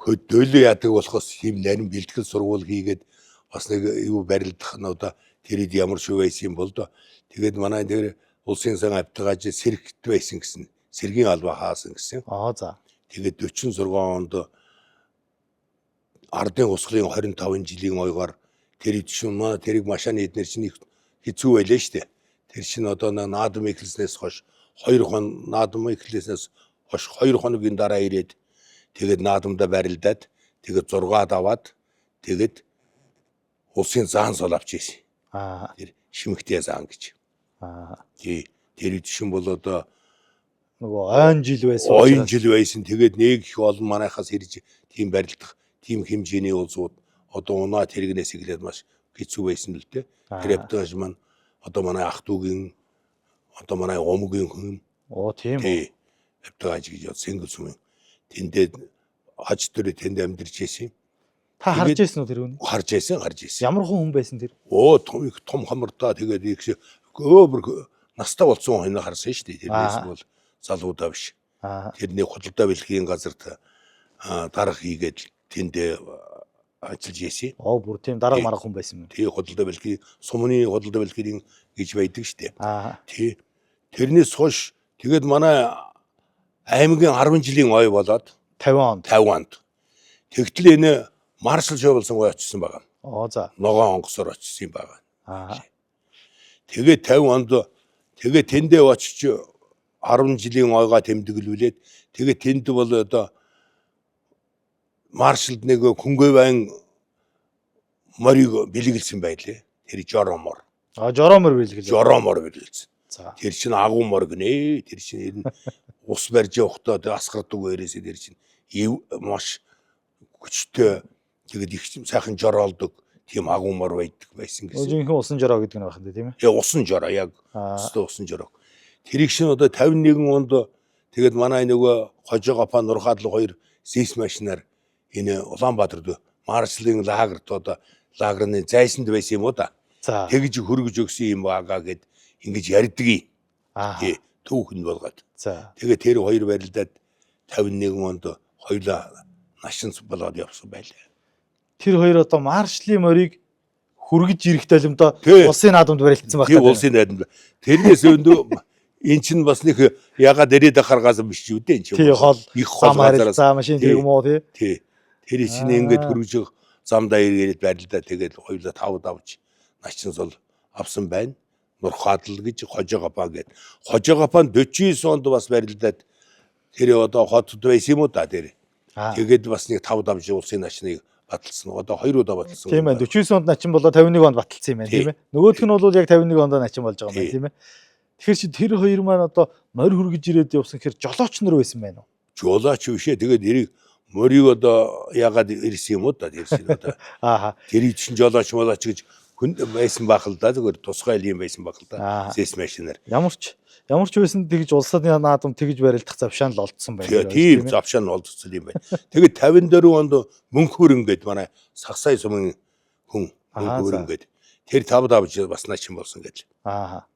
хөдөөлөө яадаг болохоос тийм нарийн бэлтгэл сургууль хийгээд бас нэг юу барилдах нь одоо тэр хэд ямар шүү байсан юм бол доо. Тэгээд манай тэр улсын сан авдгааж сэрэгт байсан гэсэн. Сэргийн албаа хаасан гэсэн. Аа за. Тэгээд 46 онд ардын хувьсгалын 25 жилийн ойгоор тэр хэд чинь манай тэрийг машааны эднэр чинь их хэцүү байлаа шүү дээ. Тэр чинь одоо наадам эхэлснээс хойш 2 хоног наадам эхэлснээс хойш 2 хоногийн дараа ирээд тэгээд наадамдаа барилдаад тэгээд 6 даваад тэгээд улсын заан сул авч ирсэн. Аа Тэр шимэгтэй заан гэж. аа Тий. Тэр үед шин бол одоо Нөгөө ойн жил байсан. Ойн жил байсан. Тэгээд нэг их олон манайхаас ирж тийм барилдах тийм хэмжээний улсууд одоо унаа тэрэгнээс эхлээд маш хэцүү байсан л дээ. Тэр Абтгаж маань одоо манай ах дүүгийн одоо манай омгийн хүн. Оо тийм үү. Тий. Абтгаж гэж Сэнгэл сүмэн. Тэндээ аж төрөө тэнд амьдарч байсан. Та харж байсан уу тэр үнийг? Харж байсан, харж байсан. Ямар хүн байсан тэр? Оо том их том хамартаа тэгээд их өө бүр настай болсон хүн харсан шүү дээ. Тэрнээс бол залуудаа биш. Тэрний худалдаа бэлгийн газарт дарга хийгээд тэндээ ажиллаж байсан. Оо бүр тийм дарга марга хүн байсан юм. Тий, худалдаа бэлгийн сумны худалдаа бэлгийн гэж байдаг шүү дээ. Тий. Тэрнээс хойш тэгээд манай аймгийн 10 жилийн ой болоод 50 онд. 50 онд. Тэгтэл энэ маршал шоу болсон гой очсон байгаа. Оо за. Ногоон онгоцоор очсон юм байгаа. Тэгээд 50 онд тэгээд тэндээ очиж 10 жилийн ойгоо тэмдэглүүлээд тэгээд тэнд бол одоо маршалд нэг хөнгөвайн морийг бэлгэлсэн байлээ. Тэр жоромор. А жоромор бэлгэлээ. Жоромор бэлгэлсэн. За. Тэр чинь агуу мор гинэ. Тэр чинь ер нь ус барьж явахдаа тэг асгардаг байрээсээ тэр чинь маш хүчтэй тэгээд их сайхан жороолдог тийм агуу мор байдаг байсан гэсэн. Жинхэнэ усан жороо гэдэг нь байх юм тийм ээ. Усан жороо яг өстө усан жороо. Тэрийг шин одоо 51 онд тэгээд манай нөгөө Хожоогопа Нурхаадлаг хоёр зэс машинаар энэ Улаанбаатарт маршлын лагерт одоо лагерны зайсанд байсан юм уу да. За. Тэгж хөргөж өгсөн юм байгаа гэд ингэж ярьдгийг. Аа. Тий, түүхэн болгоод. За. Тэгээ тэр хоёр барилдаад 51 онд хоёулаа начин болоод явсан байлаа. Тэр хоёр одоо маршлын морийг хүргэж ирэх талимдаа Тий. улсын наадамд барилдсан байх Тий, улсын наадамд. Тэрнээс өндөө эн чинь бас нэг ягаад ирээд харгаас биш үү дээ эн чинь. Тий, хол их хол зам газараас. харилцаа машин Тий. тэр юм уу тий. Тий. Тэр чинь ингээд хөргөж замдаа эргээд барилдаа тэгээд хоёулаа тав давж начин сул авсан байна. Нурхаадл гэж Хожоогопа гэд. Хожоогопа нь 49 онд бас барилдаад тэр одоо хотод байсан юм уу да тэр. Тэгээд бас нэг тав давж улсын начныг баталсан. Одоо хоёр удаа баталсан. Тийм байна. 49 онд начин болоо 51 онд баталсан юм байна тийм ээ. Нөгөөх нь бол яг 51 онд начин болж байгаа юм байна тийм ээ. Тэгэхээр чи тэр хоёр маань одоо морь хүргэж ирээд явсан гэхээр жолооч нар байсан байна уу? Жолооч биш ээ. Тэгээд эрийг морийг одоо ягаад ирсэн юм уу да ирсэн одоо. Ааха. Тэрийг чинь жолооч молооч гэж хүн байсан байх л да зүгээр тусгай юм байсан байх л да. Зэс машинаар. Ямар ч байсан тэгж улсын наадам тэгж барилдах завшаан л олдсон байна. Тийм завшаан олдсон юм байна. Тэгээд 54 онд Мөнхөрөн гээд манай Сагсай сумын хүн Мөнхөрөн гээд тэр тав давж бас начин болсон гэж. Ааха.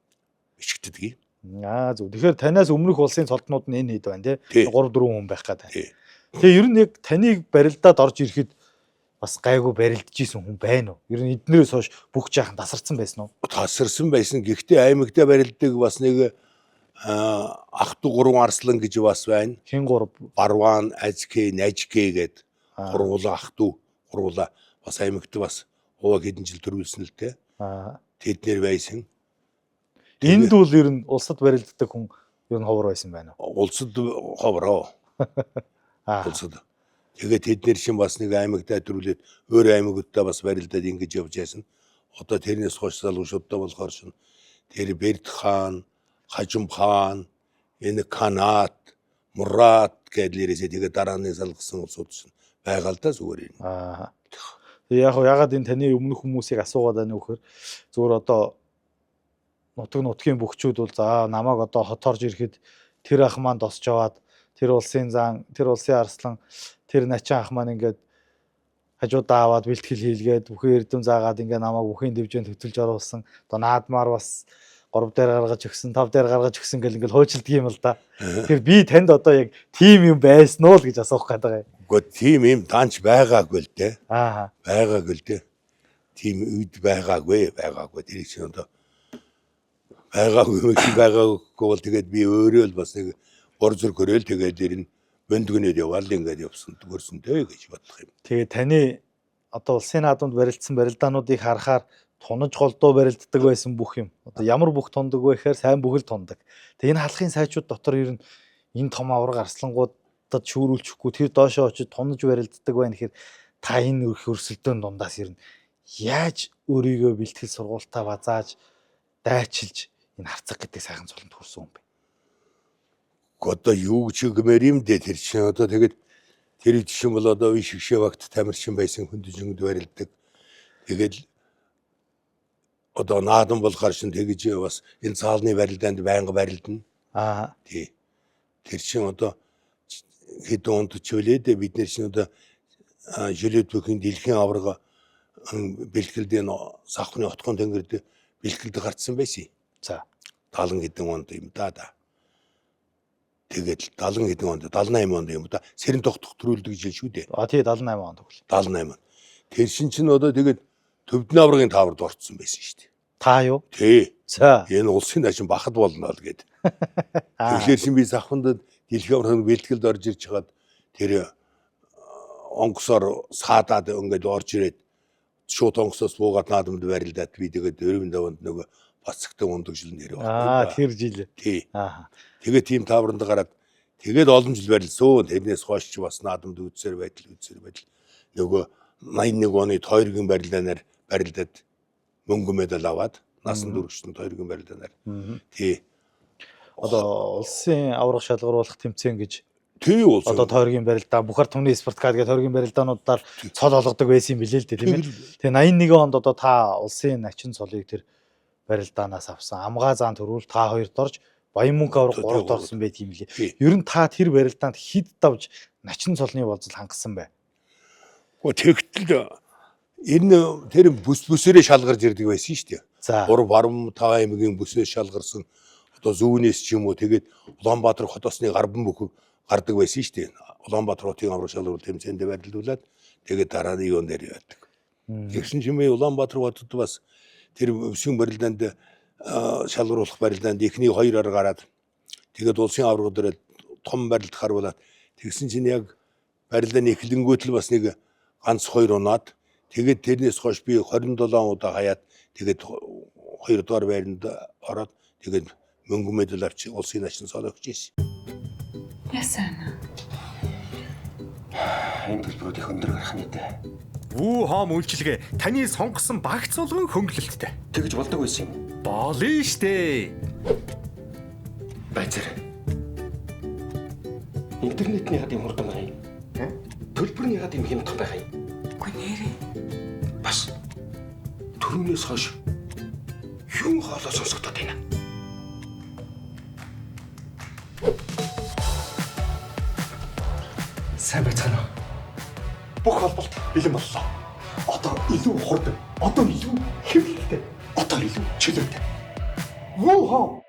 Бичигддэг юм. Аа зөв. Тэгэхээр танаас өмнөх улсын цолтнууд нь энэ хэд байна тий? 3 4 хүн байх гэдэг. Тэгээ ер нь яг таныг барилдаад орж ирэхэд бас гайгүй барилдаж исэн хүн байна уу? Ер нь эднэрээс хойш бүх жаахан тасарсан байсан уу? Тасарсан байсан. Гэхдээ аймагтаа барилдаг бас нэг ах トゥ гурван арслан гэж бас байна. Хэн гурав? Барван, Азке, Нажке гээд гурвуулаа ах トゥ гурвуулаа бас аймагт бас хуваа хэдэн жил төрүүлсэн л дээ. Тэд нэр байсан. Энд бол ер нь улсад барилддаг хүн ер нь ховор байсан байна уу? Улсад ховороо. Улсад. Тэгээд тэд нэр шин бас нэг аймагтаа төрүүлээд өөр аймагуудаа бас барилдаад ингэж явж байсан. Одоо тэрнээс хойш залуучуудтай болохоор шин тэр Берд хаан, Хажим хаан, энэ Канат, Мурат гэдэл нэрээсээ тэгээд дарааны салгасан улсууд шин байгаа л да зүгээр юм. Аа. Тэгээ яг ягаад энэ таны өмнөх хүмүүсийг асуугаад байна вэ гэхээр зүгээр одоо нутгийн бөхчүүд бол за намайг одоо хот орж ирэхэд тэр ах маань досч аваад тэр улсын зан, тэр улсын арслан, тэр начин ах маань ингээд хажуудаа аваад бэлтгэл хийлгээд бүхэн эрдэм заагаад ингээд намайг бүхийн дэвжээнд хөтөлж оруулсан. Одоо наадмаар бас 3 дээр гаргаж өгсөн, 5 дээр гаргаж өгсөн гэл ингээд хуучилдаг юм л да. Тэгэхээр би танд одоо яг тийм юм байсан уу л гэж асуух гэдэг юм. Үгүй тийм юм данч байгаагүй л дээ. Аа. Байгаагүй л дээ. Тийм үед байгаагүй, байгаагүй. Тэр чинь одоо байгаагүй юм чи байгаагүй бол тэгээд би өөрөө л бас нэг гор зүрх хөрөөл тэгээд ер нь мөндгөнөд яваал ингээд явсан төгөрсөн дээ гэж бодлох юм. Тэгээд таны одоо улсын наадамд барилдсан барилдаануудыг харахаар тунаж голдуу барилддаг байсан бүх юм. Одоо ямар бүх тундаг вэ гэхээр сайн бүх л тундаг. Тэгээ энэ халахын сайчууд дотор ер нь энэ том авраг арслангуудад шүүрүүлчихгүй тэр доошоо очиж тунаж барилддаг байна гэхээр та энэ өрх өрсөлдөөн дундаас ер нь яаж өөрийгөө бэлтгэл сургуультаа базааж дайчилж энэ харцаг гэдэг сайхан цолонд хүрсэн юм бэ? Одоо юу гэж гэмээр юм дээ тэр чинь одоо тэгээд тэр жишээ бол одоо үе шигшээ багт тамирчин байсан хүндэн барилдаг. Тэгээд одоо наадам болохоор шин тэгж бас энэ цаалны барилдаанд байнга барилдана. Аа. Тий. Тэр чинь одоо хэдэн онд чөлөөд бид нэр чинь одоо жилүүд бүхэн дэлхийн аварга бэлтгэлдээ савхны отгон тэнгэрд бэлтгэлд гарцсан байсан. За. 70 хэдэн онд юм да да. Тэгээд 70 хэдэн онд 78 онд юм да. Сэрэн тогтох төрүүлдэг жил шүү дээ. А тий 78 онд тэгвэл. 78. Тэр шин чинь одоо тэгээд төвдөн аваргын таавард орцсон байсан шүү дээ. Та юу? Тий. За. Энэ улсын дашин бахад болно л гээд. Аа. Тэгэхээр шин би савханд дэлхийн аваргын бэлтгэлд орж ирж хагаад тэр онгосоор саадаад ингээд орж ирээд шууд онгосоос буугаад наадамд барилдаад би тэгээд 45 онд нөгөө бацагтай ундаг жил нэр Аа тэр жил. Тий. Аа. Тэгээд тийм таавранд гараад тэгээд олон жил барилсан. Тэрнээс хойш ч бас наадамд үзсээр байдал үзсээр байдал нөгөө 81 оны тойргийн барилдаанаар барилдаад мөнгө медаль аваад насан туршид тойргийн барилдаанаар. Тий. Одоо улсын аварга шалгаруулах тэмцээн гэж Тий улс. одоо тойргийн барилдаа Бухар түмний спорткад гэх тойргийн барилдаануудаар цол олгодог байсан юм билээ л дээ тийм ээ. Тэгээ 81 онд одоо та улсын начин цолыг тэр барилдаанаас авсан. Амгаа заан төрүүл та хоёрт орж Баян мөнх авраг гуравт орсон байдаг юм лээ. Тий. Ер нь та тэр барилдаанд хэд давж начин цолны болзол хангасан бэ? Гэхдээ тэгтэл энэ тэр бүс бүсээрээ шалгарч ирдэг байсан шүү дээ. За. 3 баруун 5 аймгийн бүсээс шалгарсан одоо зүүнээс ч юм уу тэгээд Улаанбаатар хотоосны гарбан бүхэг гардаг байсан шүү дээ. Улаанбаатар хотын авраг шалралт тэмцээнд барилдуулаад тэгээд дараа нь юун дээр явдаг. Тэгсэн чинь би Улаанбаатар хотод бас тэр бүсийн барилдаанд шалгаруулах барилдаанд эхний хоёроор гараад тэгээд улсын авраг дээр том барилд харуулад тэгсэн чинь яг барилдааны эхлэнгүүт л бас нэг ганц хоёр унаад тэгээд тэрнээс хойш би 27 удаа хаяад тэгээд хоёрдугаар байранд ороод тэгээд мөнгө медаль авч улсын начин цол өгч ирсэн. Яасан аа? Энэ төлбөрүүд их өндөр гарах нийтээ. Вүү хоом үйлчилгээ таны сонгосон багц болгон хөнгөлөлттэй. Тэгж болдог байсан юм. Болно штэ. Байцаар. Интернет нь яагаад юм хурдан байгаа юм? Төлбөр нь яагаад юм хямдхан байгаа юм? Үгүй нэрээ. Бас түрүүнээс хойш юм хоолой сонсогдоод байна. Сайн байцгаана уу? Бүх холболт бэлэн боллоо. Одоо илүү хурдан, одоо илүү хэвлэлтэй, одоо илүү чөлөөтэй. Вүүхоо.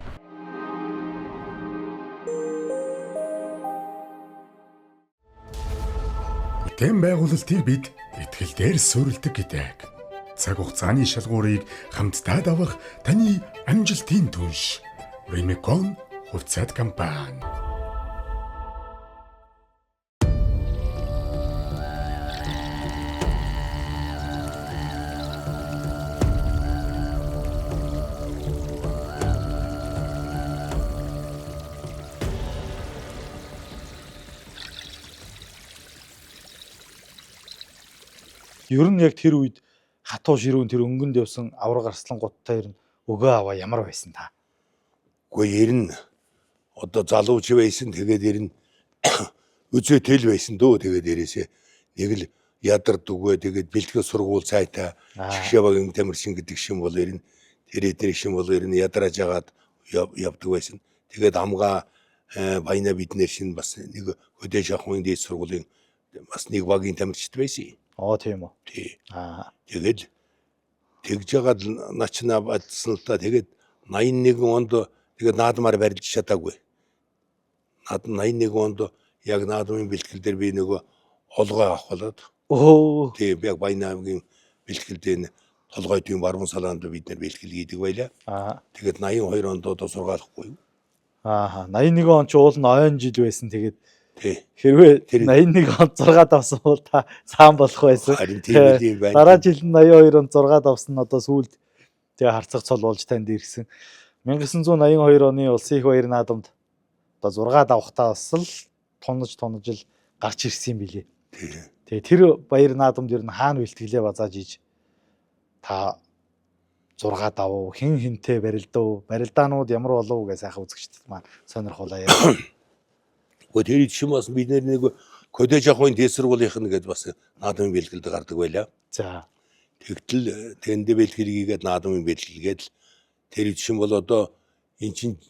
Бүтээн байгуулалтыг бид итгэл дээр суурилдаг гэдэг. Цаг хугацааны шалгуурыг хамтдаа давах таны амжилтын түнш. Remicon хувьцаат компани. Ер нь яг тэр үед хатуу ширүүн тэр өнгөнд явсан авраг арслангуудтай ер нь өгөө аваа ямар байсан та? Үгүй ер нь одоо залууч байсан тэгээд ер нь үзээтэй л байсан дөө тэгээд ерээсээ нэг л ядардаггүй тэгээд бэлтгэл сургууль цайтай шгшээ багийн тамирчин гэдэг шин бол ер нь тэр эдэр шин бол ер нь ядрааж агаад явдаг байсан. Тэгээд амгаа баяна биднэр шин бас нэг хөдөө шахмын дээд сургуулийн бас нэг багийн тамирчид байсан. Оо тийм үү. Тий. Аа. Тэгээд тэгж жагаад начнаа бадсан л та тэгээд 81 онд тэгээд наадмаар барилж чадаагүй. Наадам 81 онд яг наадмын бэлтгэл дээр би нөгөө олгой авах болоод Өө. тийм яг Баян аймгийн бэлтгэл дээр толгойдын баруун салаанд бид нэр бэлтгэл хийдэг байлаа. Аа. Тэгээд 82 онд одоо сургаалахгүй юу? Ааха. 81 он ч уул нь ойн жил байсан. Тэгээд Тий. хэрвээ Тэр- 81 онд 6 давсан бол та цаан болох байсан. Харин тийм юм байна. Дараа жил нь 82 онд 6 давсан нь одоо сүүлд тэгээ харцах цол болж танд ирсэн. 1982 оны улсын их баяр наадамд одоо 6 давхтаа бас л тунаж тунаж л гарч ирсэн юм билээ. Тий. Тэгээ тэр баяр наадамд ер нь хаана бэлтгэлээ базааж иж та 6 давуу хэн хинтээ барилдав, барилдаанууд ямар болов гэж сайхан үзэгчдэд маань сонирхолоо яриа. Гэхдээ тэр жишээ бас бид нэг Көдөө жахын дэсргуулийнх нь гээд бас наадмын бэлгэлд гардаг байлаа. За. Тэгтэл тэндэ бэлтгэл хийгээд наадмын бэлтгэлгээд л тэр жишээ бол одоо эн чинь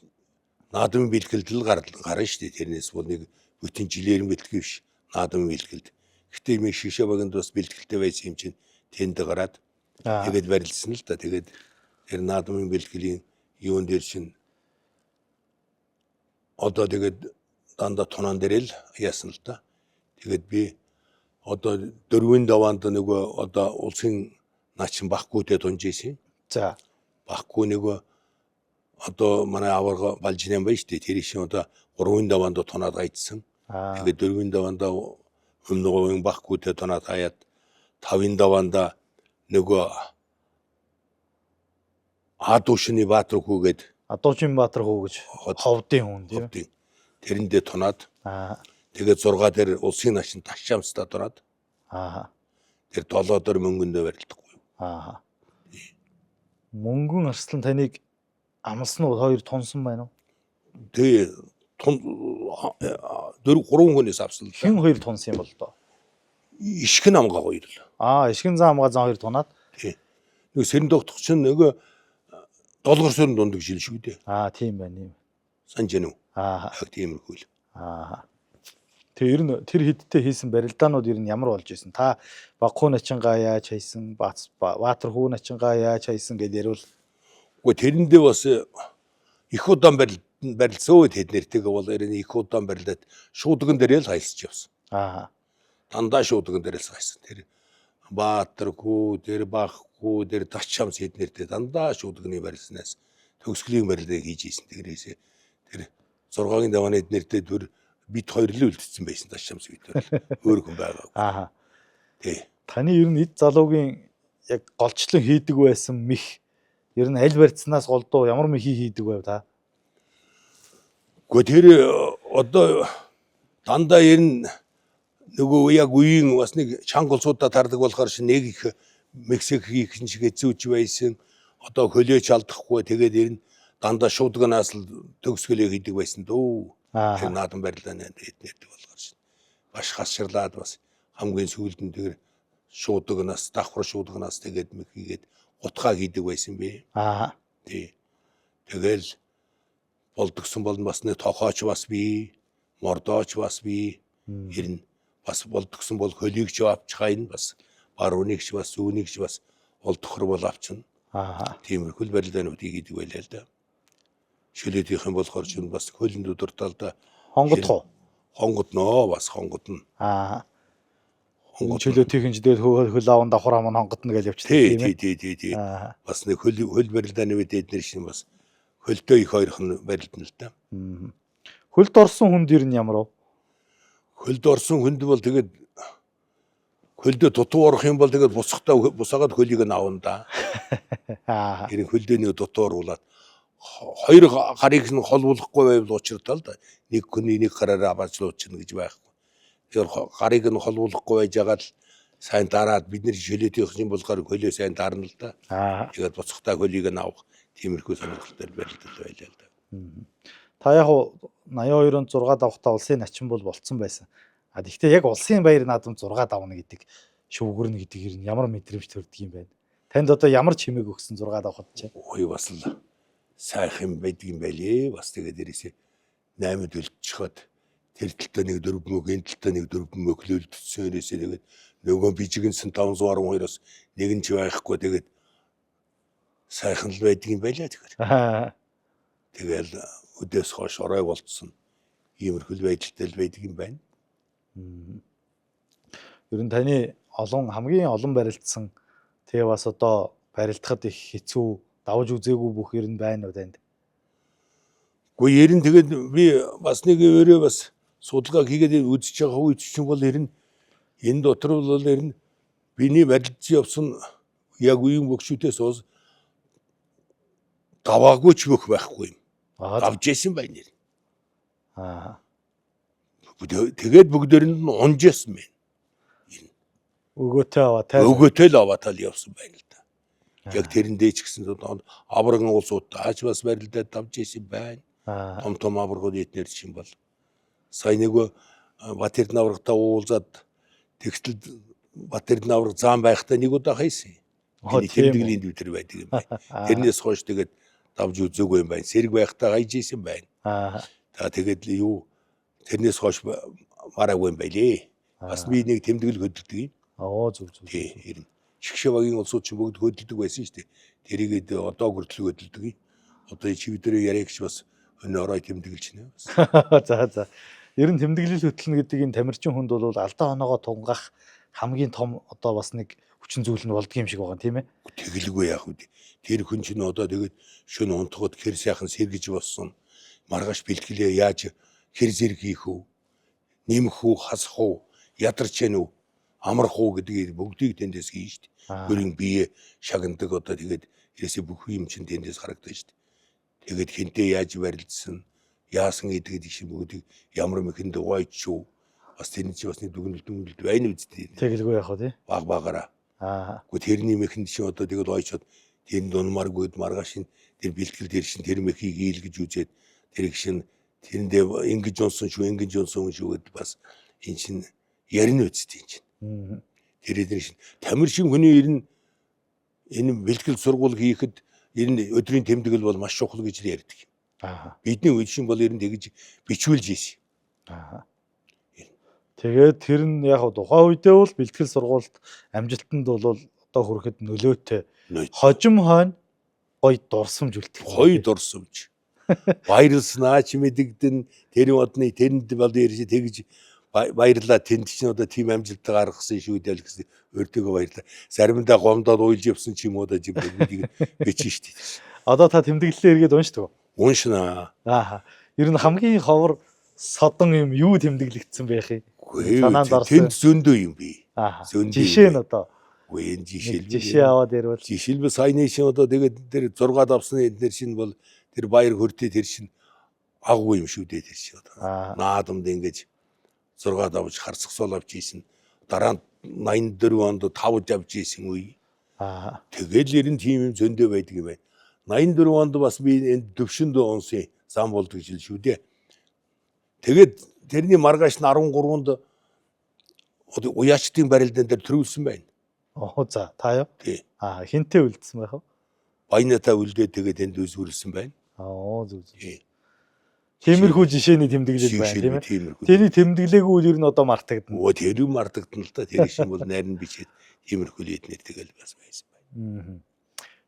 наадмын бэлтгэлд л гарна шүү дээ. Тэрнээс бол нэг бүтэн жилээр нь бэлтгэл биш наадмын бэлтгэлд. Гэтэ юм шишээ баганд бас бэлтгэлтэй байсан юм чинь тэнд гараад тэгээд барилсан л да. Тэгээд тэр наадмын бэлтгэлийн юун дээр чинь одоо тэгээд дандаа тунан дээр л яасан л да. Тэгээд би одоо дөрвийн даваанд нөгөө одоо улсын начин бахгүйтэй тунж исэн. За. Бахгүй нөгөө одоо манай аварга балжинан байж тээ. Тэр шин одоо гурвын даваанд тунаад гайдсан. Тэгээд дөрвийн даваанд өмнө говийн бахгүйтэй тунаад хаяад тавын даваанд нөгөө Адуушны Баатар хүүгээд Адуучин Баатар хүү гэж ховдын хүн тийм. Ховдын. Тэрэндээ тунаад. Тэгээд 6 дээр улсын начин ташаамстай тунаад. Тэр 7 дээр мөнгөндөө барилдахгүй. Мөнгөн Арслан таныг амлсан уу? Хоёр тунсан байна уу? Тий, тун 4 3 хүнээс авсан л. Хэн хоёр тунсан юм бол доо? Ишгэн амгаа хоёр л. Ишгэн зан амгаа зан хоёр тунаад. Тий. Нэг сэрэн тогтох чинь нөгөө долгор сөрөн дундаг жил шүү дээ. Тийм байна юм. Санж гэнэ үү? Яг тиймэрхүү л. Тэр ер нь тэр хэдтэй хийсэн барилдаанууд ер нь ямар болж исэн? Та Багхуу начингаа яаж хайсан, Баатар хүү начингаа яаж хайсан гэдээ ярил. Үгүй тэрэндээ бас их удаан барилцсан өө тэд нэртэйг бол ер нь их удаан барилдаад шуудган дээр л хайсаж явсан. Дандаа шуудган дээр л хайсан. Тэр Баатар хүү, тэр Багхүү, тэр Тачамс хэд нэртэй дандаа шуудганы барилснаас төгсгөлийн барилдыг хийж ийсэн. Тэрээсээ тэр 6-гийн давааны эд нэртэй түр бид хоёр л үлдсэн байсан Тачамс бид хоёр. Өөр хүн байгаагүй. Тий. Таны ер нь эд залуугийн яг голчлон хийдэг байсан мэх ер нь аль барьцнаас голдуу ямар мехий хийдэг байв та? Гэхдээ тэр одоо дандаа ер нь нөгөө яг үеийн бас нэг чанга улсуудаа тардаг болохоор шин нэг их Мексик хийх шиг хэцүүч байсан. Одоо хөлөөч алдахгүй тэгээд ер нь дандаа шуудганаас л төгсгөлөө хийдэг байсан дөө. Тэр наадам барилдааны эднэрдэг болохоор шин баш хасшрлаад бас хамгийн сүүлд нь тэр шуудганаас давхар шуудганаас тэгээд мэх хийгээд гутгаа хийдэг байсан би. Тий. Тэгэл болдгсон бол бас нэг тохооч бас би, мордооч бас би ер нь бас болдгсон бол хөлийг ч авчихайн бас барууныг ч бас зүүнийг ч бас олдохор бол авчна. Тиймэрхүү л барилдаануудыг хийдэг байлаа л да. Шөлөөдийнх юм болохоор ч бас хөлөнд удирдал да. Хонгод хоо. Хонгодноо бас хонгодно. Чөлөөтийнхэн ч дээр хөл аавн давхар ам хонгодно гэж явчихсан тийм ээ. Тий, тий, тий. Бас нэг хөл барилдааны үед эднэр шин бас хөлдөө их хоёрхан барилдана л да. Хөлд орсон хүнд ер нь ямар вэ? Хөлд орсон хүнд бол тэгээд хөлдөө дутуу орох юм бол тэгээд бусахтаа бусаагаад хөлийг нь авна да. Тэр хөлдөөний дутуу оруулаад хоёр гарыг нь холбуулахгүй байвал учиртай л да. Нэг хүний нэг гараараа аваач луучна гэж байхгүй. Тэгэхээр гарыг нь холбуулахгүй байж байгаа л сайн дараад бид нэр шөлөөтийнх юм болохоор хөлөө сайн дарна л да. Тэгээд буцахтаа хөлийг нь авах тиймэрхүү сонирхолтой барилдал байлаа л да. Та яг 82 онд 6 давхтаа улсын начин бол болцсон байсан. А тэгвэл яг улсын баяр наадам 6 давна гэдэг шүвгэрнэ гэдэг ер нь ямар мэдрэмж төрдөг юм бэ? Танд одоо ямар чимээг өгсөн 6 давхад чи? Ой бас л сайхан юм байдаг юм байлээ. Бас тэгээд дээрээсээ 8-д үлдчиход тэр талдаа нэг 4 мөг, энэ талдаа нэг 4 мөг л үлдсэн. Дээрээсээ тэгээд нөгөө бижигэнсэн 512-оос нэг нь ч байхгүй тэгээд сайхан л байдаг юм байлаа тэгэхээр. Тэгэл өдөөс хойш орой болцсон. Иймэрхүү байдалтай л байдаг юм байна. Ер нь таны олон хамгийн олон барилдсан тэгээ бас одоо барилдахад их хэцүү давж үзээгүй бүх ер нь байна уу танд? Гэхдээ ер нь тэгээд би бас нэг өөрөө бас судалгаа хийгээд үзэж байгаа үед чинь бол ер нь энэ дотор бол ер нь биний барилдж явсан яг үеийн бөгшүүдээс бас даваагүй ч бүх байхгүй юм. Давж исэн байна ер. Тэгээд бүгдээр нь унж исэн байна. Өгөөтэй аваа тайл. Өгөөтэй л аваа тайл явсан байна л да. Яг тэрэндээ ч гэсэн авраган улсуудаа ч бас барилдаад давж исэн байна. Том том аваргууд эднэр чинь бол. Сая нөгөө Бат Эрдэнэ аврагтаа уулзаад тэгтэл Бат Эрдэнэ авраг заан байхдаа нэг удаа хайсан. Оо, Энэ тийм үү. тэмдэглэлийн дэвтэр байдаг юм байна. Тэрнээс хойш тэгээд давж үзээгүй юм байна. Сэрэг байхдаа хайж исэн байна. За тэгээд л юу тэрнээс хойш мараагүй юм байлээ. Бас би нэг тэмдэглэл хөдөлдөг юм. Оо, зүг зүг. Тий, ер нь. Шгшээ багийн улсууд чинь бүгд хөдөлдөг байсан шүү дээ. Тэрийгэд одоо хүртэл хөдөлдөг юм. Одоо чивдэрээ яриагч бас өнөө орой тэмдэглэж байна. Бас. За. Ер нь тэмдэглэл хөтлөнө гэдэг энэ тамирчин хүнд бол алдаа оноогоо тунгах хамгийн том одоо бас нэг хүчин зүйл нь болдго юм шиг байгаа тийм ээ. Тэгэлгүй яах вэ? Тэр хүн чинь одоо тэгээд шөнө унтахад хэр сайхан сэргэж болсон. Маргааш бэлтгэлээ яаж хэр зэрэг хийх үү? Нэмэх үү, хасах уу, ядарч яах үү, амрах уу гэдгийг бүгдийг тэндээс хийн шүү дээ. Хөрийн бие шагнадаг одоо тэгээд ерөөсөө бүх юм чинь тэндээс харагдана шүү дээ. Тэгээд хинтээ яаж барилдсан, яасан гэдгийг чинь бүгдийг ямар мэхэнд угаач шүү. Бас тэрний чинь бас нэг дүгнэлт дүгнэлт байна үсттэй. Тэгэлгүй яах вэ тий? Баг багаараа. Гэхдээ тэрний мэхэнд чинь одоо тэгээд ойчод тэрэнд унмааргүйд маргааш нь тэр бэлтгэл дээр чинь тэр мэхийг ийлгэж үзээд тэр их шин тэрэндээ ингэж унсан шүү, ингэж унсан шүү гэд бас эн чинь ярина үсттэй эн чинь. Тэр эдгээр шин тамир шин хүний ер нь энэ бэлтгэл сургууль хийхэд ер нь өдрийн тэмдэглэл бол маш чухал гэж л ярьдаг. Бидний үед шин бол ер нь тэгж бичүүлж ийсэн. Тэгээд тэр нь яг тухайн үедээ бол бэлтгэл сургуульд амжилтанд бол одоо хүрэхэд нөлөөтэй. Хожим хойно гоё дурсамж үлдэх. Гоё дурсамж. Баярлснаа ч мэдэгдэн тэр одны тэрэнд бол ирж тэгж баярлаа тэнд чинь одоо тийм амжилт гаргасан шүү дээ л гэсэн өөртөөгөө баярлаа. Заримдаа гомдоод уйлж явсан ч юм уу да жим бидийг бичэн шүү дээ. Одоо та тэмдэглэлээ эргээд уншдаг уу? Уншнаа. Аа. Ер нь хамгийн ховор содон юм юу тэмдэглэгдсэн байх юм? Санаанд орсон. Тэнд зөндөө юм би. Зөндөө. Жишээ нь одоо. Үгүй энэ жишээл. Жишээ аваад ярил. Жишээлбэл саяны шин одоо тэгээд тэр 6 давсны эднэр шин бол тэр баяр хөртөө тэр шин агуу юм шүү дээ тэр шин одоо. Наадамд ингэж 6 давж харцах суул авч ийсэн. Дараа нь 84 онд 5 давж ийсэн үе. Тэгэл ер нь тийм юм зөндөө байдаг юм байна. 84 онд бас би энэ төвшөнд унсын зам болдог жил шүү дээ. Тэгээд тэрний маргааш нь 13-нд одоо уяачдын барилдаан дээр төрүүлсэн байна. Оо за та юу? Тий. Аа хинтээ үлдсэн байх уу? Баянатаа үлдээд тэгээд энд үзүүрлсэн байна. Аа зүг зүг. Тиймэрхүү жишээний тэмдэглэл байна тийм ээ. Тэрний тэмдэглээгүй үл ер нь одоо мартагдана. Өө тэр юм мартагдана л да. Тэр шин бол найр нь бичээд тиймэрхүү л эднэр тэгэл бас байсан байна.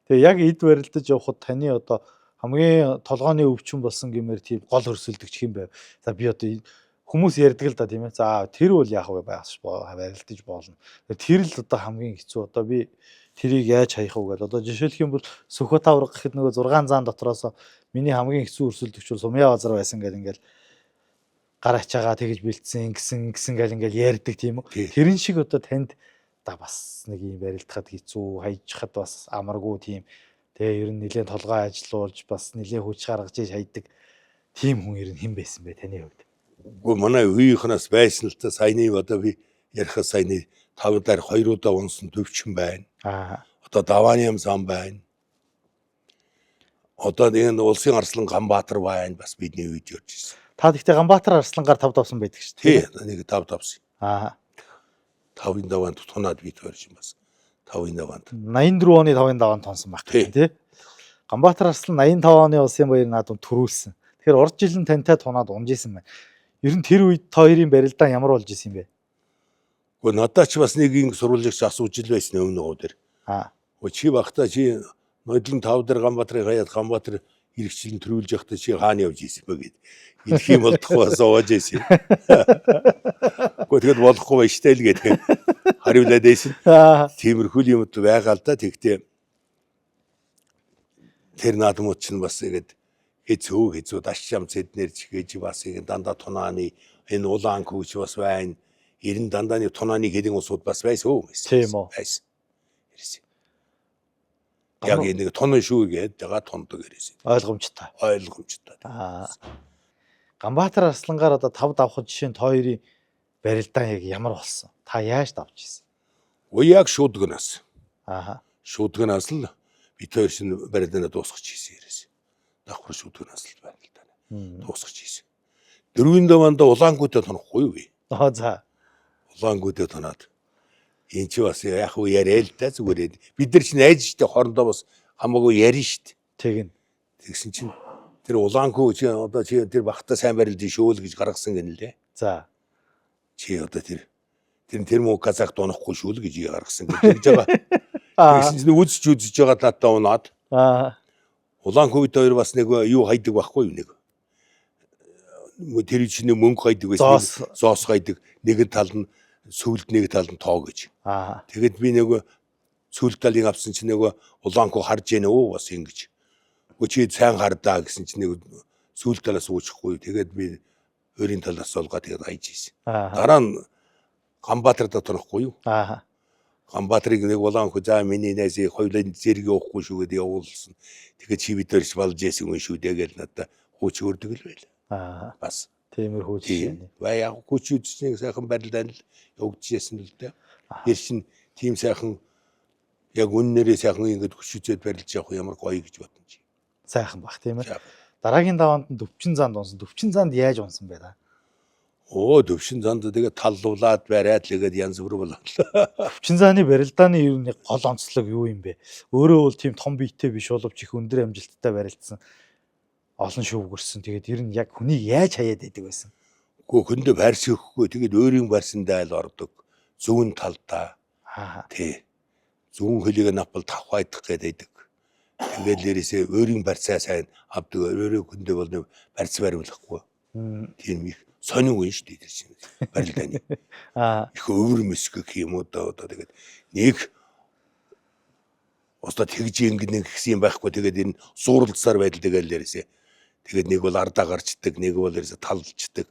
Тэгээ яг эд барилдаж явхад таны одоо хамгийн толгооны өвчин болсон гэмээр тийм гол хөрсөлдөгч хэм байв. За би одоо хүмүүс ярьдаг л да тийм ээ. За тэр бол яах вэ байгаас барилдаж болно. Тэр л одоо хамгийн хэцүү. Одоо би тэрийг яаж хаях вэ гэдэг. Одоо жишээлх юм бол Сүхбат авраг гэхэд нөгөө 6 зан дотроос миний хамгийн хэцүү өрсөлдөгч бол Сумья базар байсан гэл ингээл гар ачаагаа тэгж бэлдсэн гэсэн гэсэн гэл ингээл ярьдаг тийм үү. Тэрэн шиг одоо танд да бас нэг юм барилдахад хэцүү, хайжхад бас амаргүй тийм. Тэгээ ер нь нэлээд толгой ажилуулж бас нэлээд хүч гаргаж иж хайдаг тийм хүн ер нь хэн байсан бэ таны хувьд? Үгүй манай үеийнхнээс байсан л та саяны одоо би ярихад саяны 5 дараа 2 удаа унсан төвчин байна. Одоо давааны юм зам байна. Одоо энэ улсын арслан Ганбаатар байна бас бидний үед явж ирсэн. Та тэгтээ Ганбаатар арслангаар 5 давсан байдаг шүү дээ. Тий, нэг 5 давсан. 5-ын даваанд тунаад би тойрч юм бас. 5-ын даваанд. 84 оны 5-ын даваанд тонсон байх тий. Ганбаатар арслан 85 оны улсын баяр наадам төрүүлсэн. Тэгэхээр урд жил нь тантай тунаад унж исэн байна. Ер нь тэр үед та хоёрын барилдаан ямар болж исэн юм бэ? Гэхдээ надад ч бас нэг ингэ сурвалжлагч асууж ил байсан өмнө гоо дээр. Өө чи багтаа чи нодлон 5 дээр Ганбаатарыг хаяад Ганбаатар иргэжлэн төрүүлж явахдаа чи хаана явж исэн бэ гэд. Ирэх юм болдохгүй бас ууж исэн. Гэхдээ тэгэд болохгүй байж таа л гэдэг. Хариулаад байсан. Тиймэрхүү юм байгаа л да. Тэгтээ тэр наадмууд чинь бас игээд хэцүү даш чам зэднэр чихэж бас ингэ дандаа тунааны энэ улаан хүүч бас байна. Ер нь дандаа нэг тунааны хэдэн усууд бас байсан. Тийм үү. Байсан. Ирсэн. Яг энэ нэг тунан шүү гээд байгаа тундаг ирсэн. Ойлгомжтой. Ойлгомжтой. Ганбаатар арслангаар одоо 5 давхад жишээ нь хоёрын барилдаан яг ямар болсон? Та яаж давж ирсэн? Үгүй яг шуудгнаас. Шуудгнаас л бид хоёр шинэ барилдаанаа дуусгах хийсэн ирсэн. Давхар шүүдгнаас л барилдаанаа дуусгах хийсэн. Дөрвийн даваанда улаангуудаа тонохгүй юу би? Аа за. Улаангуудаа тоноод энэ чи бас яг уу яриа л да зүгээр. Бид нар чи найз штэ хоорондоо бас хамаагүй ярина штэ. Тэгнь. Тэгсэн чинь тэр улаанхүү чи одоо чи тэр бахта сайн барилдын шөөл гэж гаргасан гэнэ лээ. За. Чи одоо тэр тэр тэр муу казак донохгүй шүү л гэж гаргасан гэж байгаа. Аа. Тэгсэн чинь үзэж үзэж байгаа надад унаад Аа. улаанхүү бид хоёр бас нэг юу хайдаг байхгүй юу нэг. Тэр чинь мөнгө хайдаг байсан. Зоос. Зоос хайдаг. Нэг тал нь сүлд нэг тал нь тоо гэж. Аа. Тэгэд би нөгөө сүүл талын авсан чинь нөгөө улаанхүү харж гэнэ үү бас ингэж. Үгүй чи сайн хардаа гэсэн чинь нэг сүүл талаас уучихгүй. Тэгээд би өөрийн талаас суулгаа тэгээд хайж ийсэн. Аа. Дараа нь Ганбаатар дотрохгүй юу? Аа. Ганбаатарыг нэг улаанхүү за миний найзыг хоёулын зэрэг явахгүй шүү гэдээ явуулсан. Тэгээд чи бид хоёрч балж ийсэн хүн шүү дээ гэж надад хууч өрдөг л байл. Аа. Бас Тиймэрхүү жишээ. тийм. Бай яг хүч үзснийг сайхан барилдаан л явагдчихсэн л дээ. Тэр чинь тийм сайхан яг үннээрээ сайхан ингэж хүч үзээд барилж явах ямар гоё гэж бодно чи. Сайхан бах тийм ээ. Сайхан. Дараагийн даваанд нь төвчин занд унсан. Төвчин занд яаж унсан бэ та? Оо төвшин занд тэгээ таллуулаад бариад л тэгээд янз бүр болоо. Төвчин зааны барилдааны ер нь гол онцлог юу юм бэ? Өөрөө бол тийм том биетэй биш боловч их өндөр амжилттай барилдсан. Олон шүүгэрсэн. Тэгээд ер нь яг хүнийг яаж хаяад байдаг байсан? Үгүй хөндө барьсэхгүй тэгээд өөрийн барьсандаа л ордог. Зүүн талдаа Аа. тий. Зүүн хөлийг напал тавхайдах гэдэг. Тэгээд нэрээсээ өөрийн барьцаа сайн авдаг. Өөрөө хөндө бол нэг барьц бариулахгүй. Тийм их сонин үн шүү дээ тэр чинь барилдааны. Аа. Их өвөр мэсгэх юм уу да одоо тэгээд нэг одоо тэгж ингэнэ гэсэн юм байхгүй тэгээд энэ зуурлцаар байдал тэгэл нэрээсээ тэгээд нэг бол ардаа гарчдаг нэг бол нэрээсээ талчдаг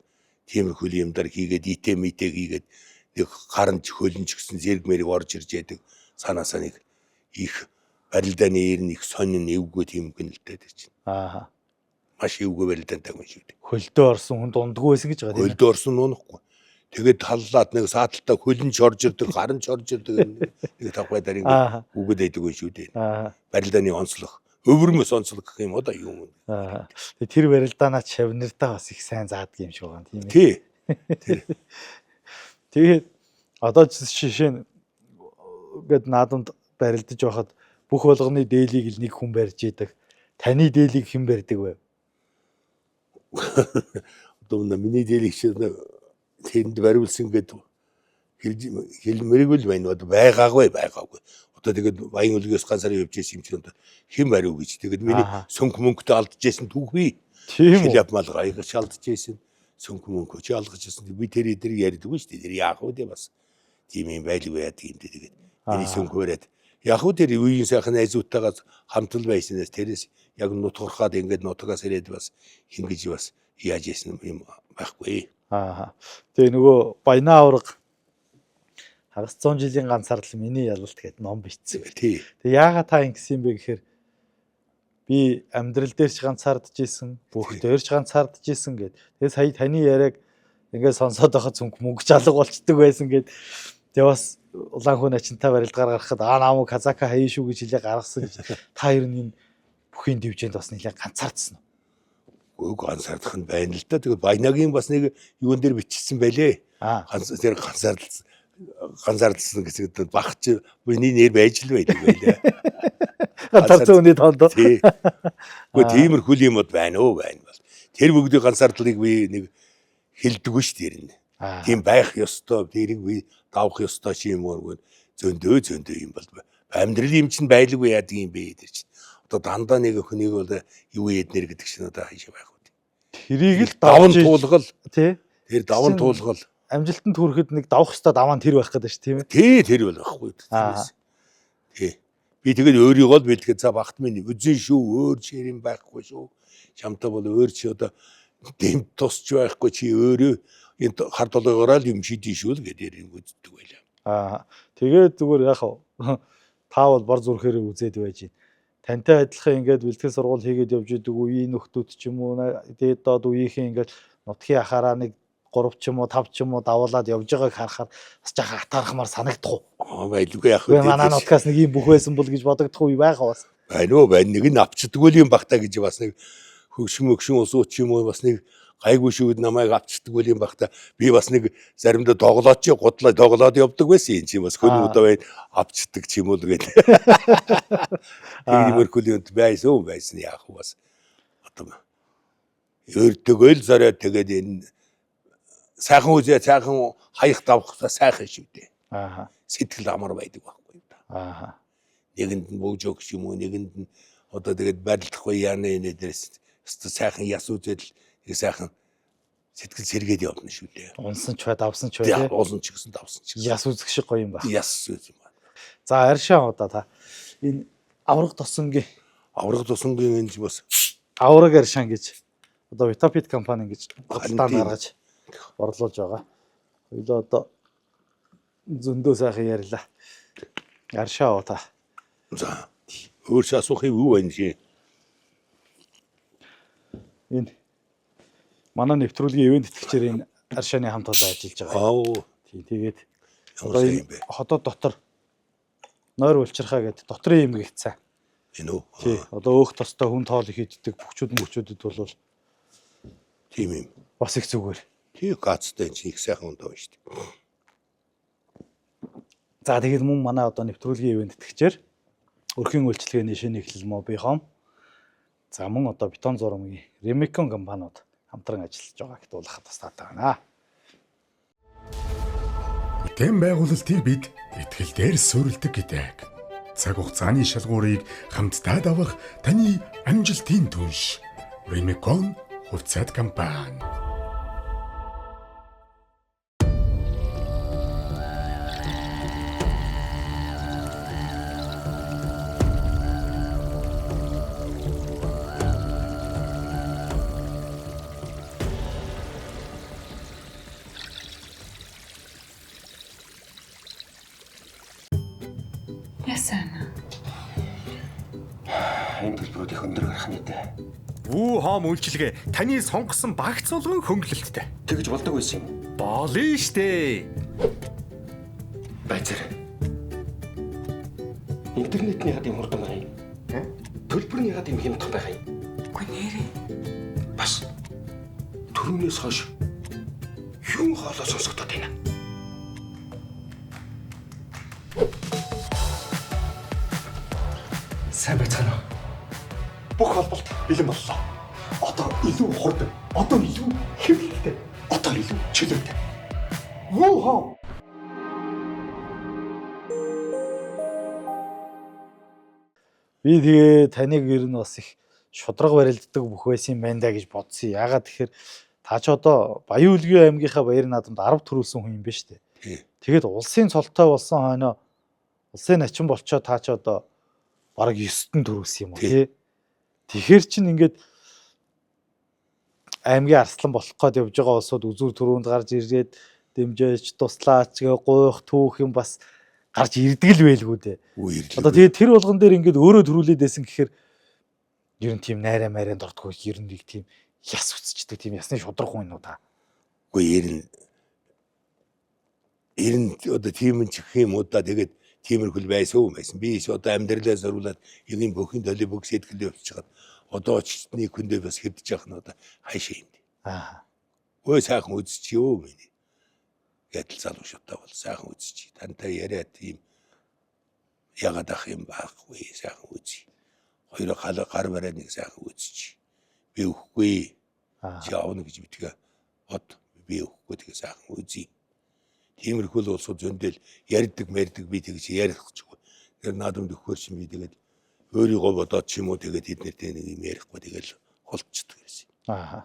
тиймэрхүү юм дар хийгээд итэ митэ хийгээд нэг гаранч хөлөнч гэсэн зэрэг мэрэг орж ирж яадаг санаасаа нэг их барилдааны ер нь их сонин эвгүй тийм гэнэлтэй тэр чинь Аа. маш эвгүй барилдаантай хүн шүү дээ. Хөлдөө орсон хүн дундгүй байсан гэж байгаа тийм ээ. Хөлдөө орсон нуухгүй. Тэгээд таллаад нэг сааталтаа хөлөн ч орж ирдэг, гарын ч орж ирдэг нэг тавхай дараа ингэ Аа. үгэд байдаг юм шүү дээ. Аа. Барилдааны онцлог. Өвөрмөс онцлог гэх юм уу да юм. Аа. Тэгээ тэр барилдаанаа шавнартаа бас их сайн заадаг юм шиг байгаа тийм ээ. Тий. Тэгээд одоо жишээ нь гээд наадамд барилдаж байхад бүх болгоны дээлийг л нэг хүн барьж идэг. Таны дээлийг хэн барьдаг вэ? Одоо миний дээлийг чи тэнд бариулсан гэдэг хэлмэрэг л байна. Одоо байгаагүй байгаагүй. Одоо тэгээд Баян үлгээс ганцаар явж исэн юм чинь одоо хэн бариу гэж. Тэгээд миний Ааха. сөнх мөнгөтэй алдчихсэн түүхий. Тийм үү? Шил мал гайгаж алдчихсэн. Сөнх мөнгө чи алгажсэн. Би тэр эдрийг ярьдаггүй шүү дээ. Тэр яах вэ бас. Тийм юм байлгүй яадаг юм дээ. Тэгээд миний сөнх бариад яг уу тэр үеийн сайхан найзуудтайгаа хамтал байснаас тэрээс яг нутгархаад ингээд нутагаас ирээд бас ингэж бас яаж исэн юм байхгүй. Аа. Тэгээ нөгөө Баянаа авраг хагас 100 жилийн ганцаардал миний ялалт гэдэг ном бичсэн байл. Тий. Тэгээ яагаад та ингэсэн юм бэ гэхээр би амьдрал дээр ч ганцаардж исэн, бүх дээр ч ганцаардж исэн гэд. Тэгээ сая таны яриаг ингээд сонсоод байхад зүнх мөнгө чалга болчдөг байсан гэд. Тэгээ бас улаан хүн ачинтай барилдгаар гаргахад аа нааму казака хаяа шүү гэж хэлээ гаргасан гэж. Та ер нь энэ бүхийн дивжээнд бас нэлээд ганцаардсан уу? Үгүй ганцаардах нь байна л да. Тэгээд Баянагийн бас нэг юун дээр бичсэн байлээ. Аа. Ганц тэр ганцаардалсан ганцаардалсан гэсэн багч миний нэр байж л байдаг байлээ. Ганцаардсан үний тоонд. Тий. Үгүй тиймэрхүү юмуд байна уу байна бол. Тэр бүгдийг ганцаардлыг би нэг хэлдэггүй шүү дээ ер нь. Аа. Тийм байх ёстой, тэрийг би давах ёстой чи юм уу зөндөө зөндөө юм бол амьдрал юм чинь байлгүй яадаг юм бэ тэр чинь. Одоо дандаа нэг өхнийг бол юу яднэр гэдэг чинь одоо хайшаа байх үү. Тэрийг л Даван давж иж- туулгал тий. тэр даван Чинь- туулгал Амжилтанд хүрэхэд нэг давах ёстой даваа нь тэр байх гэдэг шүү тийм ээ. тий тэр бол байхгүй. Аа. Тий. Би тэгээд өөрийгөө л бэлтгэж за багт минь үзэн шүү өөр чи юм байхгүй шүү. Чамтай бол өөр чи одоо дэм тусч байхгүй чи өөрөө энэ хар долоогоороо л юм шийдэн шүү л гэдэг юм үздэг байлаа. Аа. Тэгээд зүгээр яг хав та бол бор зүрхээрээ үзээд байж гин. Тантай адилхан ингээд бэлтгэл сургууль хийгээд явж идэг үеийн нөхдүүд ч юм уу дээд доод үеийнхэн ингээд нутгийн ахаараа нэг 3 ч юм уу 5 ч юм уу давуулаад явж байгааг харахаар бас жаахан атаархмаар санагдах уу. Аа байлгүй яах вэ? Үгүй манай нутгаас нэг юм бүх байсан бол гэж бодогдох үе байгаа бас. Байна уу байна нэг нь авчдаггүй юм багтаа гэж бас нэг хөгшин мөгшин усуу ч юм уу бас нэг Гайгүй шүүд намайг авчдаг үл юм бах та. Би бас нэг заримдаа тоглоод чи гудлаа тоглоод явдаг байсан юм чи бас хөл удаа бай авчдаг ч юм уу л гээд. Тиймэрхүү юм байсан байсан яах вэ бас. Одоо өртөгөл зориод тэгээд энэ сайхан үзээ сайхан хаях давх сайхан шүү дээ. Аа. Сэтгэл амар байдаг байхгүй юу та. Аа. Нэгэнд нь бөгж өгч юм уу нэгэнд нь одоо тэгээд барилдахгүй яана энэ дээрс өстө сайхан яс үзэл нэг сайхан сэтгэл сэргээд явна шүү дээ. Унсан ч бай, давсан ч бай тий. Уулан ч гэсэн давсан ч гэсэн. Яс үзэх шиг гоё юм ба. Яс үз юм байна. За аршаан удаа та энэ авраг тосонгийн Авраг тусангийн энэ ч бас авраг аршаан гэж одоо Vitapit компани гэж худалдаанд тийм. гаргаж борлуулж байгаа. Хоёлоо одоо зөндөө сайхан ярьлаа. Аршаа уу та. за өөрсөө асуух юм юу байна шээ. Энэ манай нэвтрүүлгийн ивент тэтгэгчээр энэ аршааны хамт олон ажиллаж байгаа. Аа Тийм тэгээд ямар одоо сайн энэ юм бэ? хотод дотор нойр улчирхаа гэдэг дотрын юм гэгцэн. Энэ үү? Тий. Одоо өөх тостой хүн тоол их иддэг бүхчүүд бол Тийм юм. бас их зүгээр. Тий гацтай энэ чинь их сайхан ундаа байна шүү дээ. За тэгээд мөн манай одоо нэвтрүүлгийн ивент тэтгэгчээр өрхийн үйлчилгээний шинэ эхлэл Mobihome. За мөн одоо бетон зурмгийн Remicon компаниуд хамтран ажиллаж байгаа гэдээ дуулахад бас таатай байна. Бүтээн байгуулалтыг бид итгэл дээр суурилдаг гэдэг. Цаг хугацааны шалгуурыг хамтдаа давах таны амжилтын түнш. Remicon хувьцаат компани. Яасан аа? Энэ төлбөрүүд их өндөр гарах нийтээ. Вүү хоом үйлчилгээ таны сонгосон багц болгон хөнгөлөлттэй. Тэгж болдог байсан юм. Болно штэ. Байцаар. Интернет нь яагаад юм хурдан байгаа юм? Төлбөр нь яагаад юм хямдхан байгаа юм? Үгүй нэрээ. Бас түрүүнээс хойш юм хоолой сонсогдоод байна. Сайн байцгаана уу? Бүх холболт бэлэн боллоо. Одоо илүү хурдан, одоо илүү хэвлэлтэй, одоо илүү чөлөөтэй. Вүүхоо. Би тэгээ таныг ер нь бас их шудраг барилддаг бүх байсан юм байна да гэж бодсон. Яагаад тэгэхээр та ч одоо Баян-Үлгийн аймгийнхаа баяр наадамд 10 төрүүлсэн хүн юм байна шүү дээ. Тий. Тэгээд улсын цолтой болсон хойноо улсын начин болчоо та ч одоо бараг 9-н төрүүлсэн юм уу Тий. тий. Тэгэхээр чин ингээд аймгийн арслан болох гээд явж байгаа улсууд үзүүр төрөнд гарч ирээд дэмжээж туслаач гэ гуйх түүх юм бас гарч ирдэг л байлгүй дээ. Үе ирлээ. Одоо тэгээд тэр болгон дээр ингээд өөрөө төрүүлээд байсан гэхээр ер нь тийм найраа майранд ордгоо ер нь нэг тийм яс үсчдэг тийм ясны шудрах хүн уу та. Үгүй ер нь ер нь одоо тийм ч гэх юм уу да тэгээд тиймэрхүү л байсан уу байсан. Би ч одоо амьдралаа зориулаад юм бүхэн төлөв бүх сэтгэлээ явуулчихад одоо ч нэг хүндээ бас хэвдэж явах нь одоо хайшаа юм. Аа. Өө сайхан үзчихье юу миний. Гэдэл залуу шатаа бол сайхан үзчихье. Тантай яриад тийм ягаад ах юм байхгүй сайхан үзье. Хоёроо гал гар бариад нэг сайхан үзчихье. Би өгөхгүй. Аа. Чи авна гэж битгээ бод би өгөхгүй тэгээ сайхан үзье. Тиймэрхүү л улсууд зөндөл ярьдаг мэрдэг би тэгж ярихгүй. Тэр наадамд өгөхөр чинь би тэгээд өөрийгөө бодоод ч юм уу тэгээд тэд нартэй нэг юм ярихгүй тэгэл холдчихдаг гэсэн. Аа.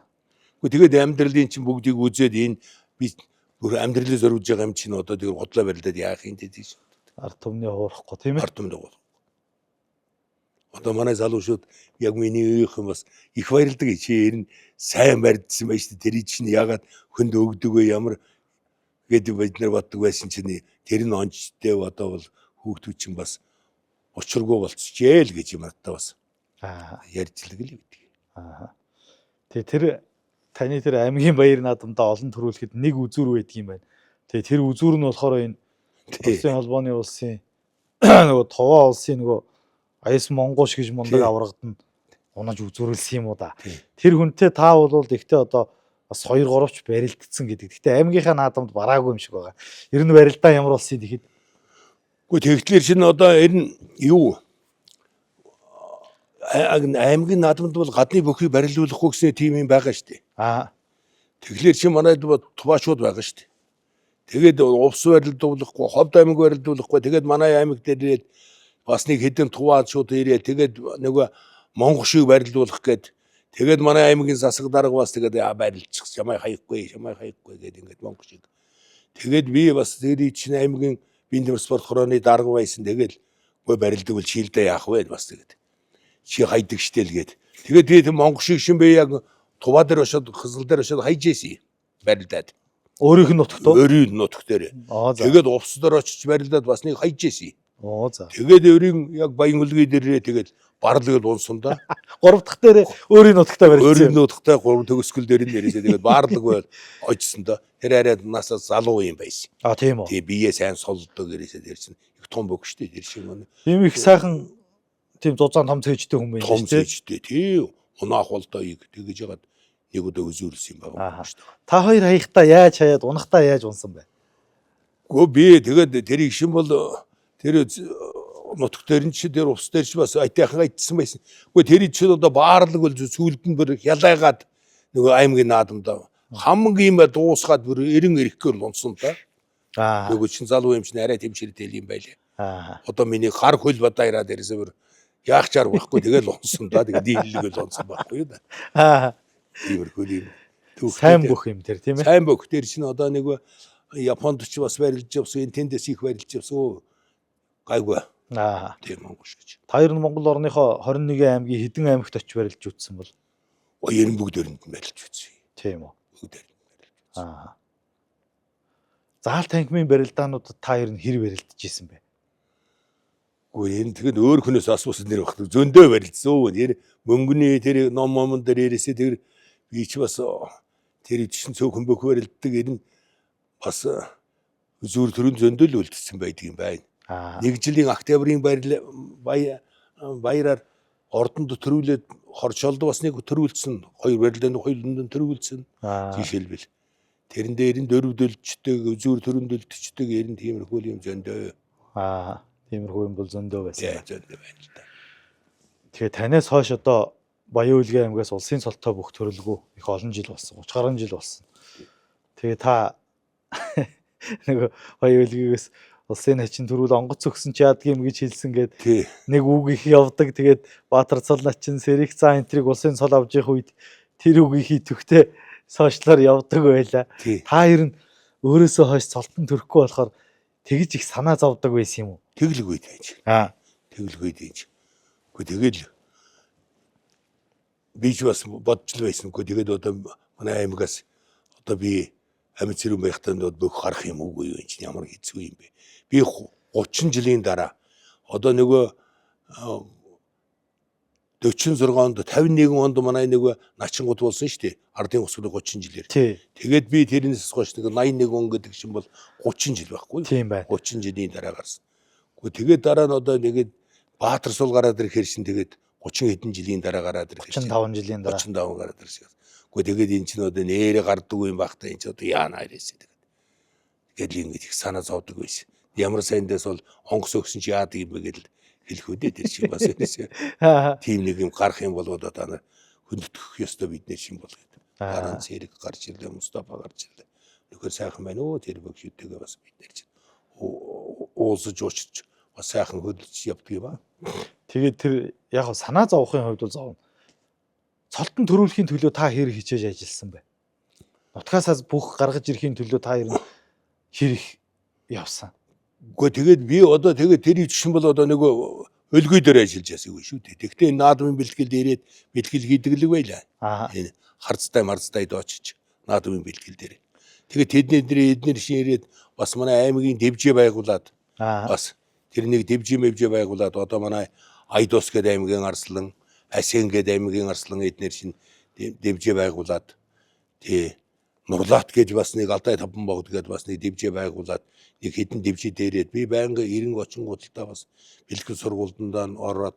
Гэхдээ тэгээд амьдралын чинь бүгдийг үзээд энэ би бүр амьдралыг зориулж байгаа юм чинь одоо тэр худлаа барилдаад яах юм те тийш. Ард түмний хуурахгүй тийм ээ. Ард түмний гол. Одоо манай залуучууд яг миний үеийнхэн бас их баярлдаг чи ер нь сайн барьдсан байж тэр чинь ягаад хүнд өгдөг вэ ямар гэдэг бид нар боддог байсан чинь тэр нь онцтой одоо бол хүүхдүүд чинь бас учиргүй болцжээ л гэж юм надад бас Аа. ярьжлаг л гэдэг. Аа. Тэгээ тэр таны тэр аймгийн баяр наадамдаа олон төрүүлэхэд нэг үзүүр байдаг юм байна. Тэгээ тэр үзүүр нь болохоор энэ Улсын холбооны улсын нөгөө Туваа улсын нөгөө Аяс Монгош гэж мундаг Тий. аврагд нь унаж үзүүрлсэн юм уу да. Тий. Тэр хүнтэй та бол ихтэй одоо бас 2 3 ч барилдсан гэдэг. Гэхдээ аймгийнхаа наадамд бараагүй юм шиг байгаа. Ер нь барилдаа ямар болсон гэхэд Гэхдээ тэгтлэр чинь одоо ер нь юу аймгийн наадамд бол гадны бүхий барилуулахгүй гэсэн тийм юм байгаа шүү дээ. Аа Тэгэхээр чи манайд туваачууд байгаа шүү дээ. Тэгээд увс барилдуулахгүй, ховд аймаг барилдуулахгүй. Тэгээд манай аймаг дээр ирээд бас нэг хэдэн туваачууд ирээд тэгээд нөгөө монгол шиг барилдуулах гээд тэгээд манай аймгийн засаг дарга бас тэгээд барилдчих чамай хаяхгүй, чамай хаяхгүй гээд ингээд монгол шиг. Тэгээд би бас тэр чинь аймгийн биеийн тамир спорт хорооны дарга байсан. Тэгээд үгүй барилдаг бол шилдэ яах вэ бас тэгээд чи хайдаг штэ л гээд. Тэгээд би тэр монгол шиг шин би яг туваа дээр очоод хызал дээр очоод хайж ийсэн. Барилдаад. Өөрийнх нь нутагт уу? Өөрийн нутаг дээр. Аа за. Тэгээд увс дээр очиж барилдаад бас нэг хайж ийсэн. Оо за. Тэгээд өөрийн яг Баян-Үлгий дээрээ тэгээд барлаг унсан да. Гурав дахь дээр өөрийн нутагтаа барилдсан. Өөрийн нутагтаа гурав төгсгөл дээр нь нэрээсээ тэгээд баарлаг байл очсон да. Тэр арай насаа залуу юм байсан. А тийм үү. Тэгээ бие сайн солддог гэрээсээ тэр чинь их том бөгш дээ тэр шиг мөн. Тийм их сайхан тийм зузаан том цээжтэй хүн байна Том шүү дээ. цээжтэй тий. Унаах болдоо ийг тэгэж ягаад нэг удаа өзүүрлсэн юм байгаа шүү дээ. Та хоёр хаяхдаа яаж хаяад унахтаа яаж унсан бэ? Гөө би тэгээд тэр их шин бол тэр нутг дээр нь чи тэр ус дээр чи бас айтайхан айтсан байсан. Үгүй тэр чинь одоо баарлаг бол сүүлд нь бүр ялайгаад нөгөө аймгийн наадамд хамгийн юм дуусгаад бүр эрен ирэхгүй унсан да. Аа. Нөгөө чин залуу юм чинь арай тэмширтэл юм байлээ. Аа. Одоо миний хар хөл бадаа ираад ирсэн бүр яах чар байхгүй тэгэл унсан да. Тэгээд дийлэлгээл унсан байхгүй юу да. Аа. Тиймэрхүү юм. Түүхтэй Сайн бүх юм тэр тийм ээ. Сайн бүх тэр чинь одоо нэг Японд ч бас барилж явсан, энэ тэндээс их барилж явсан. Гайгүй. Аа. Тийм монгол гэж. Та хоёр нь Монгол орныхоо 21 аймгийн хэдэн аймагт очиж барилж үтсэн бол? Ой, ер нь бүгдээрэнд нь барилж үтсэн. Тийм үү. Бүгдээрэнд нь барилж үтсэн. Аа. Заал танхимын барилдаануудад та ер нь хэр барилдаж исэн бэ? Үгүй энэ тэгэд өөр хүнээс асуусан нэр багт зөндөө барилдсан. Тэр мөнгөний тэр ном момон дээр ирээсээ тэр би ч бас тэр ичсэн цөөхөн бөх барилддаг ер нь бас зүр төрөн зөндөл үлдсэн байдаг юм байна. Аа. Нэг жилийн октябрийн баяраар ордонд төрүүлээд хорчолд бас нэг төрүүлсэн. Хоёр барилдааны хоёуланд нь төрүүлсэн. Аа. Жишээлбэл тэрэн дээр нь дөрөвдөлчдөг, үзүүр төрөндөлтчдөг ер нь тиймэрхүү юм зөндөө. Аа. Тиймэрхүү юм бол зөндөө байсан. Тий, зөндөө байна л да. Тэгээ танаас хойш одоо Баян-Үлгэн аймгаас улсын цолтой бүх төрөлгөө их олон жил болсон. 30 гаруй жил болсон. Тэгээ та нөгөө Баян-Үлгийгээс улсын хачин төрүүл онгоц өгсөн чи яадаг юм гэж хэлсэн гээд Тий. нэг үг их явдаг. Тэгээд Баатар цол начин сэрэг цаа энтриг улсын цол авж явах үед тэр үг их идэвхтэй сошиалар явдаг байлаа. Тий. Та ер нь өөрөөсөө хойш цолтон төрөхгүй болохоор тэгж их санаа зовдөг байсан юм уу? Тэглгүй тааж. Аа. Тэглгүй тааж. Үгүй тэгэл би ч бас бодж л байсан. Үгүй тэгээд одоо манай аймагаас одоо би амьд цэрэн байхдаа бөх харах юм уугүй юу, энэ чинь ямар хэцүү юм бэ. Би 30 жилийн дараа одоо нөгөө 46 онд 51 онд манай нөгөө начингууд болсон шүү дээ. Ардын усрыг 30 жилээр. Тий. Тэгээд би тэрнээс хойш нэг 81 он гэдэг чинь бол 30 жил байхгүй юу? Тийм байна. 30 жилийн дараа гарсан. Гэхдээ тэгээд дараа нь одоо нэгэд Баатар сул гараад ирэхэр чинь тэгээд 30 хэдэн жилийн дараа гараад ирэх 35 жилийн дараа. 35 гараад ирсэн. Гэхдээ тэгээд энэ чинь одоо нэрээ гардаг юм байх та энэ чинь одоо яана ирээсэй тэгээд. Тэгэл ингэж их санаа зовдөг байсан. Ямар сайндаас бол онгоц өгсөн чи яадаг юм бэ гэдэл хэлэх үдээ тэр чинь бас ерөөсөө Аа. тийм нэг юм гарах юм бол одоо та нар хөндөтгөх ёстой бидний шин бол гэдэг. Аа. Дараа нь цэрэг гарч ирлээ, Мустафа гарч ирлээ. Нөхөр сайхан байна уу? Тэр бөгшүүдтэйгээ бас бид нар чинь уулзаж уучиж бас сайхан хөдөлж явдаг юм аа. Тэгээд тэр яг хав санаа зовхын хувьд бол зовно. Цолтон төрүүлэхийн төлөө та хэр хичээж ажилласан бэ? Нутгаасаа бүх гаргаж ирэхийн төлөө та ер нь хэр их явсан? Үгүй тэгээд би одоо тэгээд тэр ичсэн бол одоо нөгөө өлгий дээр ажиллаж байсан юм шүү дээ. Тэгэхдээ энэ наадмын бэлтгэлд ирээд бэлтгэл хийдэг л байлаа. Аа. Энэ харцтай марцтай очиж наадмын бэлтгэл дээр. Тэгээд тэдний дээр эднэр шин ирээд бас манай аймгийн дэвжээ байгуулад Аа. бас тэрнийг дэвжээ мэвжээ байгуулад одоо манай Айдос гэдэг аймгийн арслан, Асен гэдэг аймгийн арслан эднэр шин дэвжээ байгуулад тий Нурлаат гэж бас нэг Алтай таван богд гэдээ бас нэг дэвжээ байгуулад нэг хэдэн дэвжээ дээрээд би байнга 90 очингуудалтаа бас бэлтгэл сургуульдаа ороод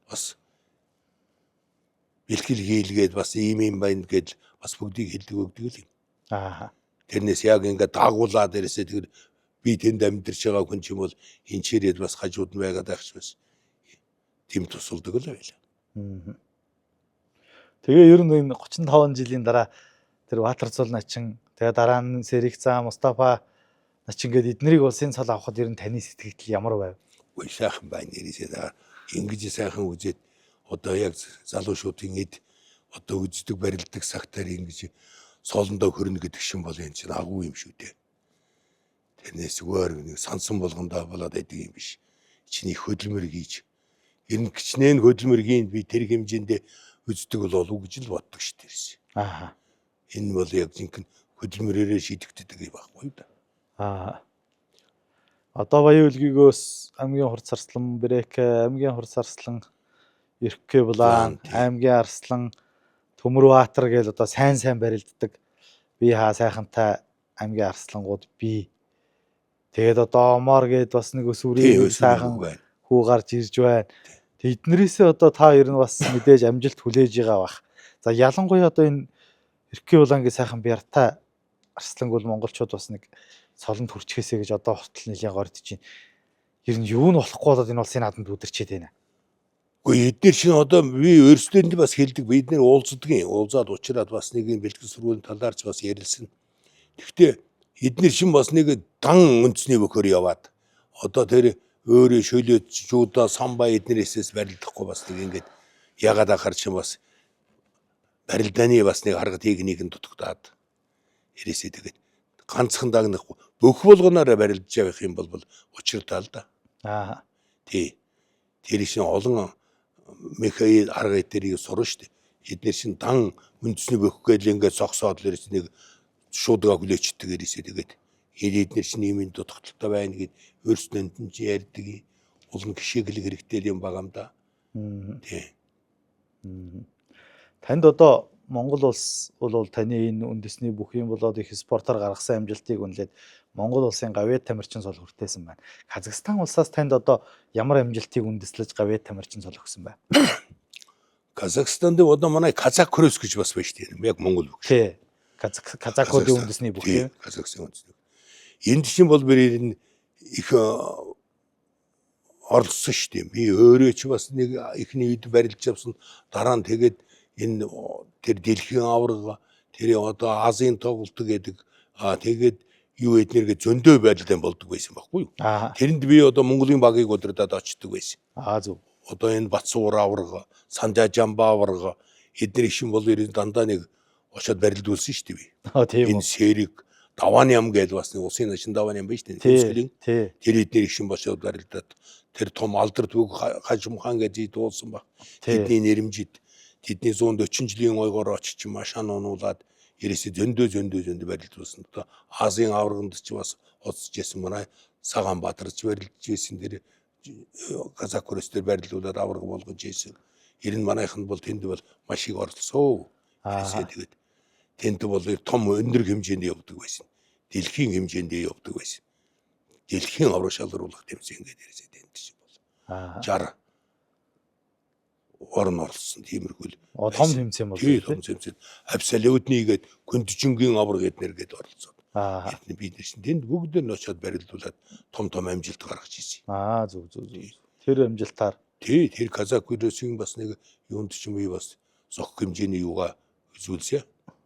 бас Бэлтгэл хийлгээд бас ийм юм байна гэдэл бас бүгдийг хэлдэг өгдөг л юм. Аа. Тэрнээс яг ингээд дагуулаад ирээсээ тэр би тэнд амьдарч байгаа хүн ч юм бол энэ чирээд бас хажууд нь байгаад байх ч бас тийм тусалдаг л байла. Тэгээ ер нь энэ 35 жилийн дараа тэр Баатар цол начин тэгээ дараа нь Сэрэг цаа Мустафа начин гээд эднэрийг улсын цол авахад ер нь таны сэтгэл ямар байв? Үгүй сайхан байна нэрээсээ да. Ингэж сайхан үзээд одоо яг залуучуудын эд одоо үздэг барилдаг сагтаар ингэж солондоо хөрнө гэдэг шин бол энэ чинь агуу юм шүү дээ. Тэрнээс өөр нэг сансан болгондоо болоод байдаг юм биш. Чиний хөдөлмөр хийж ер нь гिचнэн хөдөлмөр хийн би тэр хэмжээндээ үздэг бол уу гэж л боддог шүү дээ. Аа. Энэ бол яг жинхэнэ хөдөлмөрөөрөө шийдэгддэг юм байхгүй юу да. Аа. Одоо Баян үлгийгөөс аймгийн хурц арслан Брэк, аймгийн хурц арслан Эркэ Булаан, аймгийн арслан Төмөр Баатар гэж одоо сайн сайн барилддаг. Би хаа сайхантай аймгийн арслангууд би. Тэгээд одоо Омор гээд бас нэг өсвөрийн сайхан хүү гарч ирж байна. Тэг эднэрээсээ одоо та ер нь бас мэдээж амжилт хүлээж байгаа бах. За ялангуяа одоо энэ Эркэ Булаан гээ сайхан бяртай арсланг бол монголчууд бас нэг цолонд хүрчгээсэй гэж одоо хүртэл нэлийн гордож байна. Ер нь юу нь болохгүй болоод энэ улсын наадамд үдэрчээд байна. Үгүй эдгээр чинь одоо би өөрсдөнд бас хэлдэг бид нэр уулздаг юм. Уулзаад уучраад бас нэг юм бэлтгэл сургуулийн талаар ч бас ярилсан. Гэхдээ эднэр чинь бас нэг дан үндэсний бөхөр яваад одоо тэр өөрөө шөлөөд жуудаа самбаа эднэрээсээс барилдахгүй бас нэг ингээд ягаад ахаар чинь бас барилдааны бас нэг арга техник нь дутагдаад ирээсээ тэгээд ганцхан дагнахгүй бүх болгоноор барилдаж явах юм бол учиртай л да. Аа. Тий. Тэр чинь олон Михаил арга тэрийг сурна шүү дээ. Эднэр чинь дан үндэсний бөх гээл ингээд согсоод л ирсэн нэг шуудгаа хүлээчдэг ирээсээ тэгээд эднэр чинь ийм юм дутагдaltaй байна гэд өөрснөнд нь чи ярьдаг улам гişэглэг хэрэгтэй юм байгаа юм да. Тий. Танд одоо Монгол улс бол таны энэ үндэсний бүх юм болоод их спортоор гаргасан амжилтыг үнэлээд Монгол улсын гавьяат тамирчин цол хүртээсэн байна. Казахстан улсаас танд одоо ямар амжилтыг үндэслэж гавьяат тамирчин цол өгсөн бэ? Казахстанд одоо манай казак кросс гэж бас байна шүү дээ. Яг Монгол үг. Тий. Казакуудын үндэсний бүх юм. Казахстан үндэсний. Энд чинь бол би энэ их оролцсон шүү дээ. Би өөрөө ч бас нэг эхний үед барилж явсан. Дараа нь тэгээд энэ тэр дэлхийн аварга, тэр одоо Азийн тоглолт гэдэг тэгээд юу эднэргээ зөндөө байдлаа болдог байсан байхгүй юу? Тэрэнд би одоо Монголын багийг удирдаад очдөг байсан. Аа зөв. Одоо энэ Батсуур аварга, Санжаа Жамба аварга эднэр ишин бол ер нь дандаа нэг очоод барилдуулсан шүү дээ би. Тийм Энэ сэрэг давааны ям гэдэг бас нэг улсын начин давааны ям байна шүү дээ. Тий. Тэр эднэр ишин босоод барилдаад тэр том алдар төг Хажимхан гэж дуулсан баг. Тэдний нэрмжид тэдний 140 жилийн ойгоор очиж машин унуулад ерээсээ зөндөө барилдуулсан. Одоо Азийн аварганд ч бас оцож исэн манай Цагаан Баатарч барилдж исэн тэр казак кросс дээр барилдуулаад аварга болгож исэн. Ер нь манайханд бол тэнд бол маш их оролцсон. Ерээсээ тэгээд тэнд бол том өндөр хэмжээнд явдаг байсан. Дэлхийн хэмжээнд явдаг байсан. Дэлхийн авраг шалгаруулах тэмцээн гэдэг ерээсээ тэнд чинь бол 60 орон оролцсон тиймэрхүү л. Том тэмцээн болсон. Тий, том тэмцээн. Абсолютны гээд Күнджингийн авраг эднэр гээд оролцоод. Аа. Бид нар чинь тэнд бүгд нь очиод барилдуулаад том том амжилт гаргаж ирсэн. Аа зөв. Тэр амжилтаар. Тий, тэр казак кроссын бас нэг юунд ч юм уу бас зохих хэмжээний юугаа үзүүлсэн.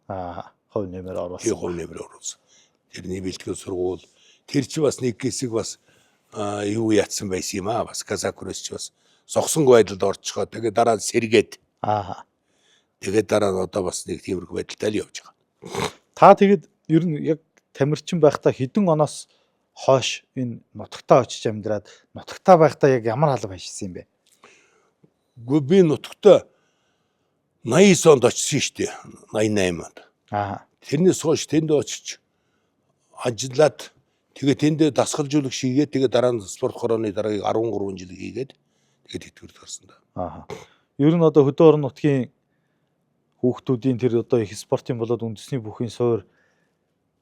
Аа, хувь нэмэр оруулсан. Тий, хувь нэмэр оруулсан. Тэрний бэлтгэл сургуул тэр чи бас нэг хэсэг бас юу ятсан байсан юм аа. Бас казак кросс чи бас зогсонгүй байдалд орчихоо. Тэгээ дараа нь сэргээд. Аа. Тэгээд дараа нь одоо бас нэг тиймэрхүү байдалтай л явж байгаа. Та тэгэд ер нь яг тамирчин байхдаа хэдэн оноос хойш энэ нутагтаа очиж амьдраад нутагтаа байхдаа яг ямар алба хийсэн юм бэ? Үгүй би нутагтаа 89 онд очсон шүү дээ. 88 онд. Аа. Тэрнээс хойш тэнд очиж ажиллаад тэгээ тэнд дасгалжуулагч хийгээд тэгээ дараа нь спорт хорооны дараагийг 13 жил хийгээд тэгээд тэтгэврт гарсан да. Аа. Ер нь одоо хөдөө орон нутгийн хүүхдүүдийн тэр одоо их спортын болоод үндэсний бүхийн суур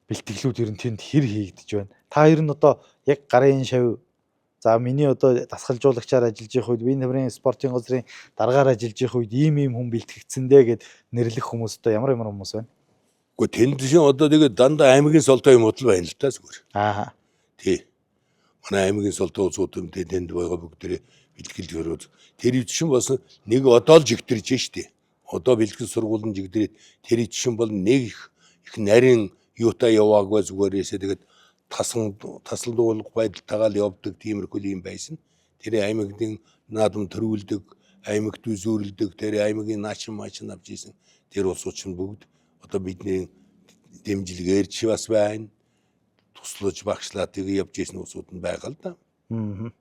бэлтгэлүүд ер нь тэнд хэр хийгдэж байна? Та ер нь одоо яг гарын шав За миний одоо дасгалжуулагчаар ажиллаж явах үед, Биеийн тамирын спортын газрын даргаар ажиллаж явах үед ийм ийм хүн бэлтгэгдсэн дээ гэд нэрлэх хүмүүс одоо ямар ямар хүмүүс байна? Гэхдээ тэнд шин одоо тэгээд дандаа аймгийн солдоо юм удал байна л да зүгээр. Аа. Тий. Манай аймгийн солдоо улсууд юм тэнд байгаа бүгдээрээ бэлтгэл өрөөд тэр үе чинь бас нэг одоо л жигдэрж штэ. Одоо бэлтгэл сургууль нь жигдрээд тэр үе чинь бол нэг их их нарийн юутай яваагүй зүгээрээсээ тэгээд тасан тасал дуулах байдалтайгаа л явдаг тиймэрхүү юм байсан. Тэр аймагын наадам төрүүлдэг, аймагт үзүүрэлдэг, тэр аймагийн наачин маачин авч исэн. Тэр улсууд чинь бүгд одоо бидний дэмжлэгээр ч бас байна. Туслаж багшлаад тэгээ явж исэн улсууд нь байгаа л да. Аа.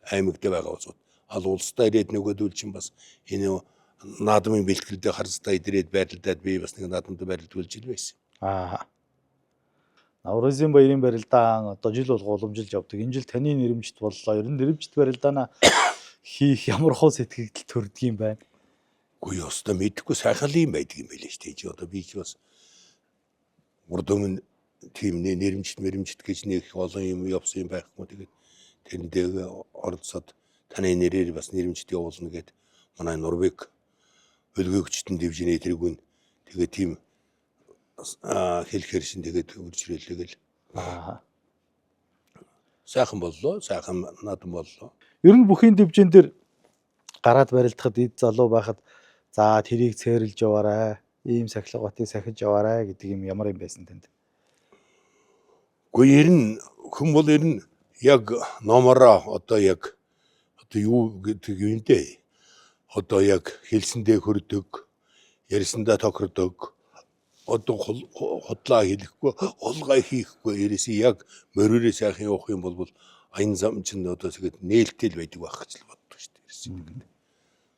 Аймагт байгаа улсууд. Ал улстай ирээд нөгөөдөл чинь бас энэ наадмын бэлтгэлдээ харцтай ирээд байралдаад би бас нэг наадамд байралдуулж ил байсан. Аа. Наврузын баярын барилдаан одоо жил болго уламжилж явдаг. Энэ жил таны нэрэмжит боллоо. Ер нь нэрэмжит барилдаанаа хийх ямар хуу сэтгэгдэл төрдөг юм байна? Үгүй ёстой мэдэхгүй сайхан л юм байдаг юм байлээ шүү дээ. Чи одоо би ч бас урд өмнө тийм нэрэмжит мэрэмжит гэж нэг их олон юм явсан юм байхгүй. Тэгээд тэрэндээ оролцоод таны нэрээр бас нэрэмжит явуулна гэд манай Норвег өлгөөгчтөн дэвжиний тэргүүн тэгээд тийм хэлэхэр шин тэгээд үрж ирээлээ гэл. Аа. Сайхан боллоо, сайхан наадам боллоо. Ер нь бүхийн дэвжин дээр гараад барилдахад эд залуу байхад за тэрийг цээрэлж яваарай. Ийм сахилга батыг сахиж яваарай гэдэг юм ямар юм байсан танд? Гэхдээ ер нь хүн бол ер нь яг номороо одоо яг одоо юу гэдэг юм дээ. Одоо яг хэлсэндээ хөрдөг, ярьсандаа тохирдог, одоо худлаа хэлэхгүй, хулгай хийхгүй, ерөөсөө яг морирээ сайхан явах юм бол аян зам чинь одоо тэгээд нээлттэй л байдаг байх гэж л боддог шүү дээ. Ерөөсөө тэгээд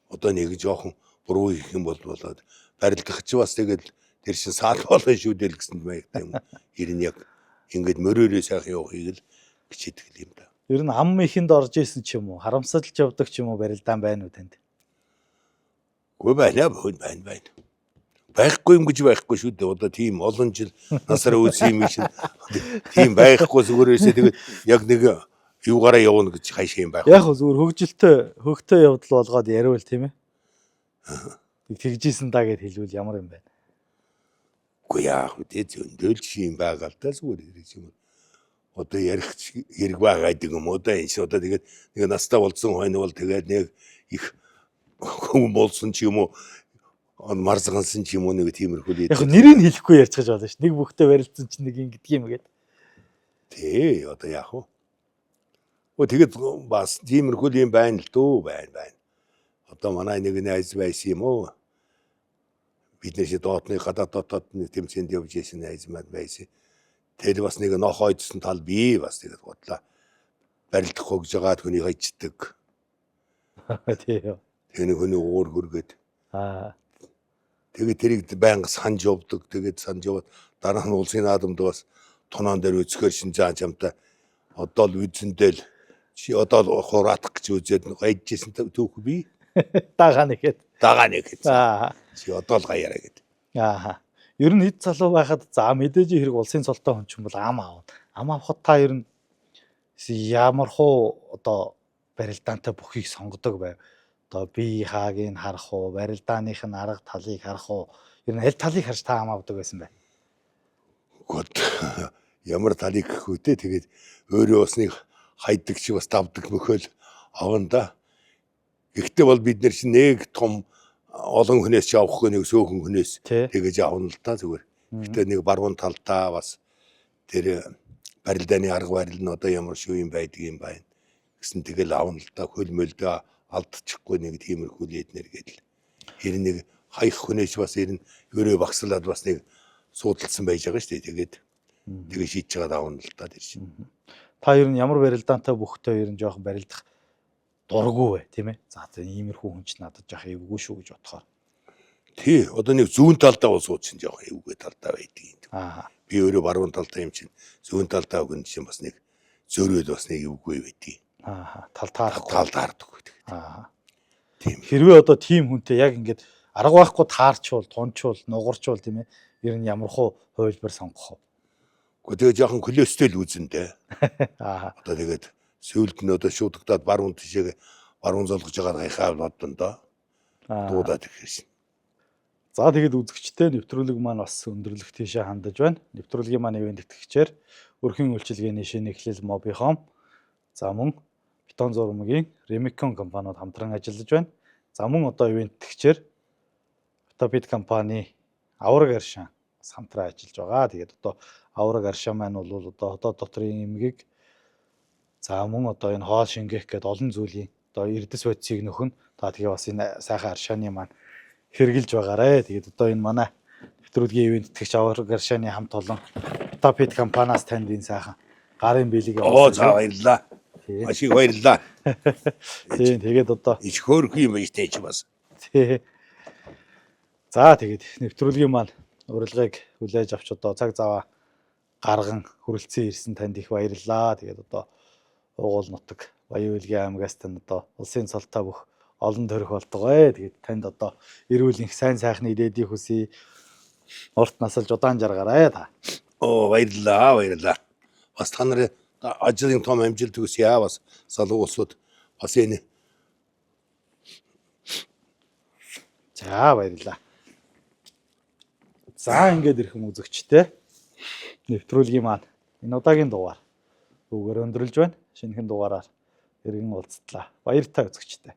одоо нэг жоохон буруу хийх юм бол болоод барилдах чи бас тэгээд тэр чин саал болон шүү дээ л гэсэн маягтай юм. Ер нь яг ингээд морирээ сайхан явахыг л хичээдэг юм да. Ер нь ам ихэнд орж исэн ч юм уу, харамсалж явдаг ч юм уу барилдаан байна уу танд? Үгүй байна байна байна. Байхгүй юм гэж байхгүй шүү дээ. Одоо тийм олон жил насаар үүсэн юм чинь тийм байхгүй зүгээрээсээ тэгээд яг нэг юугаараа явна гэж хайшаа юм байхгүй. Яг хөө зүгээр хөгжилтэй хөгтэй явдал болгоод яриул тийм ээ. Тэгжсэн даа гэд хэлвэл ямар юм бэ? Үгүй яах вэ? Зөндөл жишээ юм байгаа л да зүгээр хэрэг юм. Одоо ярих хэрэг байгаа гэдэг юм уу да энэ чинь одоо тэгээд нэг настай болсон хойно бол тэгээд нэг их хүн болсон ч юм уу марзгансан ч юм уу нэг тиймэрхүү л. Яг нэрийг хэлэхгүй ярьчихж болно ш. Нэг бүхтэй барилцсан чинь нэг ингэдэг юм гээд. Тий, одоо яах вэ? Өө тэгээд бас тиймэрхүү л юм байна л дөө байна байна. Одоо манай нэг найз байсан юм уу? Бид нар чи доотны гадаад дотоодны тэмцээнд явж исэн найз маань байсан. Тэр бас нэг нохойдсон тал би бас тэгээд бодлоо. Барилдах гэж байгаа хүний хайчдаг. Тий. Тэр нэг хүний уур хөргөд. Аа. Тэгээд тэрийг байнга санаж явдаг. Тэгээд санаж яваад дараа нь улсын наадамд бас тоноон дээр үзэхээр шин заа чамтай одоо л үзэндээ л чи одоо л хураатах гэж үзээд гайжсэн түүх би. Дагаа нэхэд. Дагаа нэхэд. Аа. Чи одоо л гаяараа гэд. Аа. Ер нь эд залуу байхад за мэдээж хэрэг улсын цолтой хүн чинь бол ам аавна. Ам авахд та ер нь ямар хуу одоо барилдаантай бүхийг сонгодог байв. Одоо бие хаагийг нь харах уу, барилдааных нь арга талыг харах уу? Ер нь аль талыг харж та ам авдаг байсан бэ? Гот ямар талыг гэх үү те тэгээд өөрөө бас нэг хайдаг чи бас давдаг мөхөл авна да. Гэхдээ бол бид нар чинь нэг том олон хүнээс чи авахгүй нэг сөөхөн хүнээс тэгэж авна л да зүгээр. Гэхдээ нэг баруун талдаа бас тэр барилдааны арга барил нь одоо ямар шүү юм байдаг юм байна гэсэн тэгэл авна л да хөл мөлдөө алдчихгүй нэг тиймэрхүү л эднэр гэдэл. Тэр нэг хаях хүнээс бас ер нь өөрөө багслаад бас нэг суудалсан байж байгаа шүү дээ. Тэгээд тэгээ шийдэж байгаа авна л да тэр чинь. Та ер нь ямар барилдаантай бүхтэй ер нь жоохон барилдах дурггүй бай, тийм ээ? За за иймэрхүү хүн чинь надад жоох эвгүй шүү гэж бодохоор. Тий, одоо нэг зүүн талдаа бол сууд чинь жоох эвгүй талдаа байдаг юм. Аа. Би өөрөө баруун талдаа юм чинь зүүн талдаа өгөн чинь бас нэг зөрөөд бас нэг эвгүй байдаг. Аа. Тал таарахгүй. Тал таардаг гэдэг. Аа. Тийм. Хэрвээ одоо тийм хүнтэй яг ингээд арга байхгүй таарчвал, тунчвал, нугарчвал тийм ээ. Ер нь ямар хуу хувилбар сонгох вэ? Гэхдээ тэгээ жоохон клөөстэй л үзэн дээ. Аа. Одоо тэгээд Сүүлд нь одоо шуудагдаад баруун тишээ баруун золгож байгаа гайхаа боддон доо. Дуудаад ирсэн. За, тэгээд үзэгчтэй нэвтрүүлэг маань бас өндөрлөх тийшээ хандаж байна. Нэвтрүүлгийн маань ивээн тэтгэгчээр өрхийн үйлчилгээний шинэ эхлэл Mobihome, за мөн Бетон зурмагийн Remicon компаниуд хамтран ажиллаж байна. За, мөн одоо ивээн тэтгэгчээр Vitapit компани Авраг Аршаан бас хамтран ажиллаж байгаа. Тэгээд одоо Авраг Аршаан маань бол одоо хотоо дотрын эмгэг, за мөн одоо энэ хоол шингээх гээд олон зүйлийн одоо эрдэс бодисыг нөхөн. Та тэгээ бас энэ сайхан аршааны маань хэрглэж байгаарэ. Тэгээд одоо энэ манай нэвтрүүлгийн ивээн тэтгэгч Авраг Аршааны хамт олон Vitapit компаниас танд энэ сайхан гарын бэлэг Оо, за, баярлалаа. Тий. Маш их баярлалаа. Тийм, тэгээд одоо Ич хөөрхөн юм байж тээ чи бас. Тий. За, тэгээд нэвтрүүлгийн маань урилгыг хүлээж авч одоо цаг зав гарган хүрэлцэн ирсэн танд их баярлалаа. Тэгээд одоо Уугуул нутаг Баян-Үйлгийн аймагаас тань одоо улсын цолтой бүх олон төрөх болтугай. Тэгээд танд одоо эрүүл энх, сайн сайхны дээдийг хүсье. Урт насалж удаан жаргараа та. Оо, баярлалаа, баярлалаа. Бас та нарын ажлын том амжилт хүсье. Бас залуу улсууд бас энэ За, баярлалаа. За, ингээд ирхэм үзэгчтэй нэвтрүүлгийн маань энэ удаагийн дугаар үүгээр өндөрлж байна. Шинэхэн дугаараар эргэн уулзтлаа. Баяртай үзэгчтэй.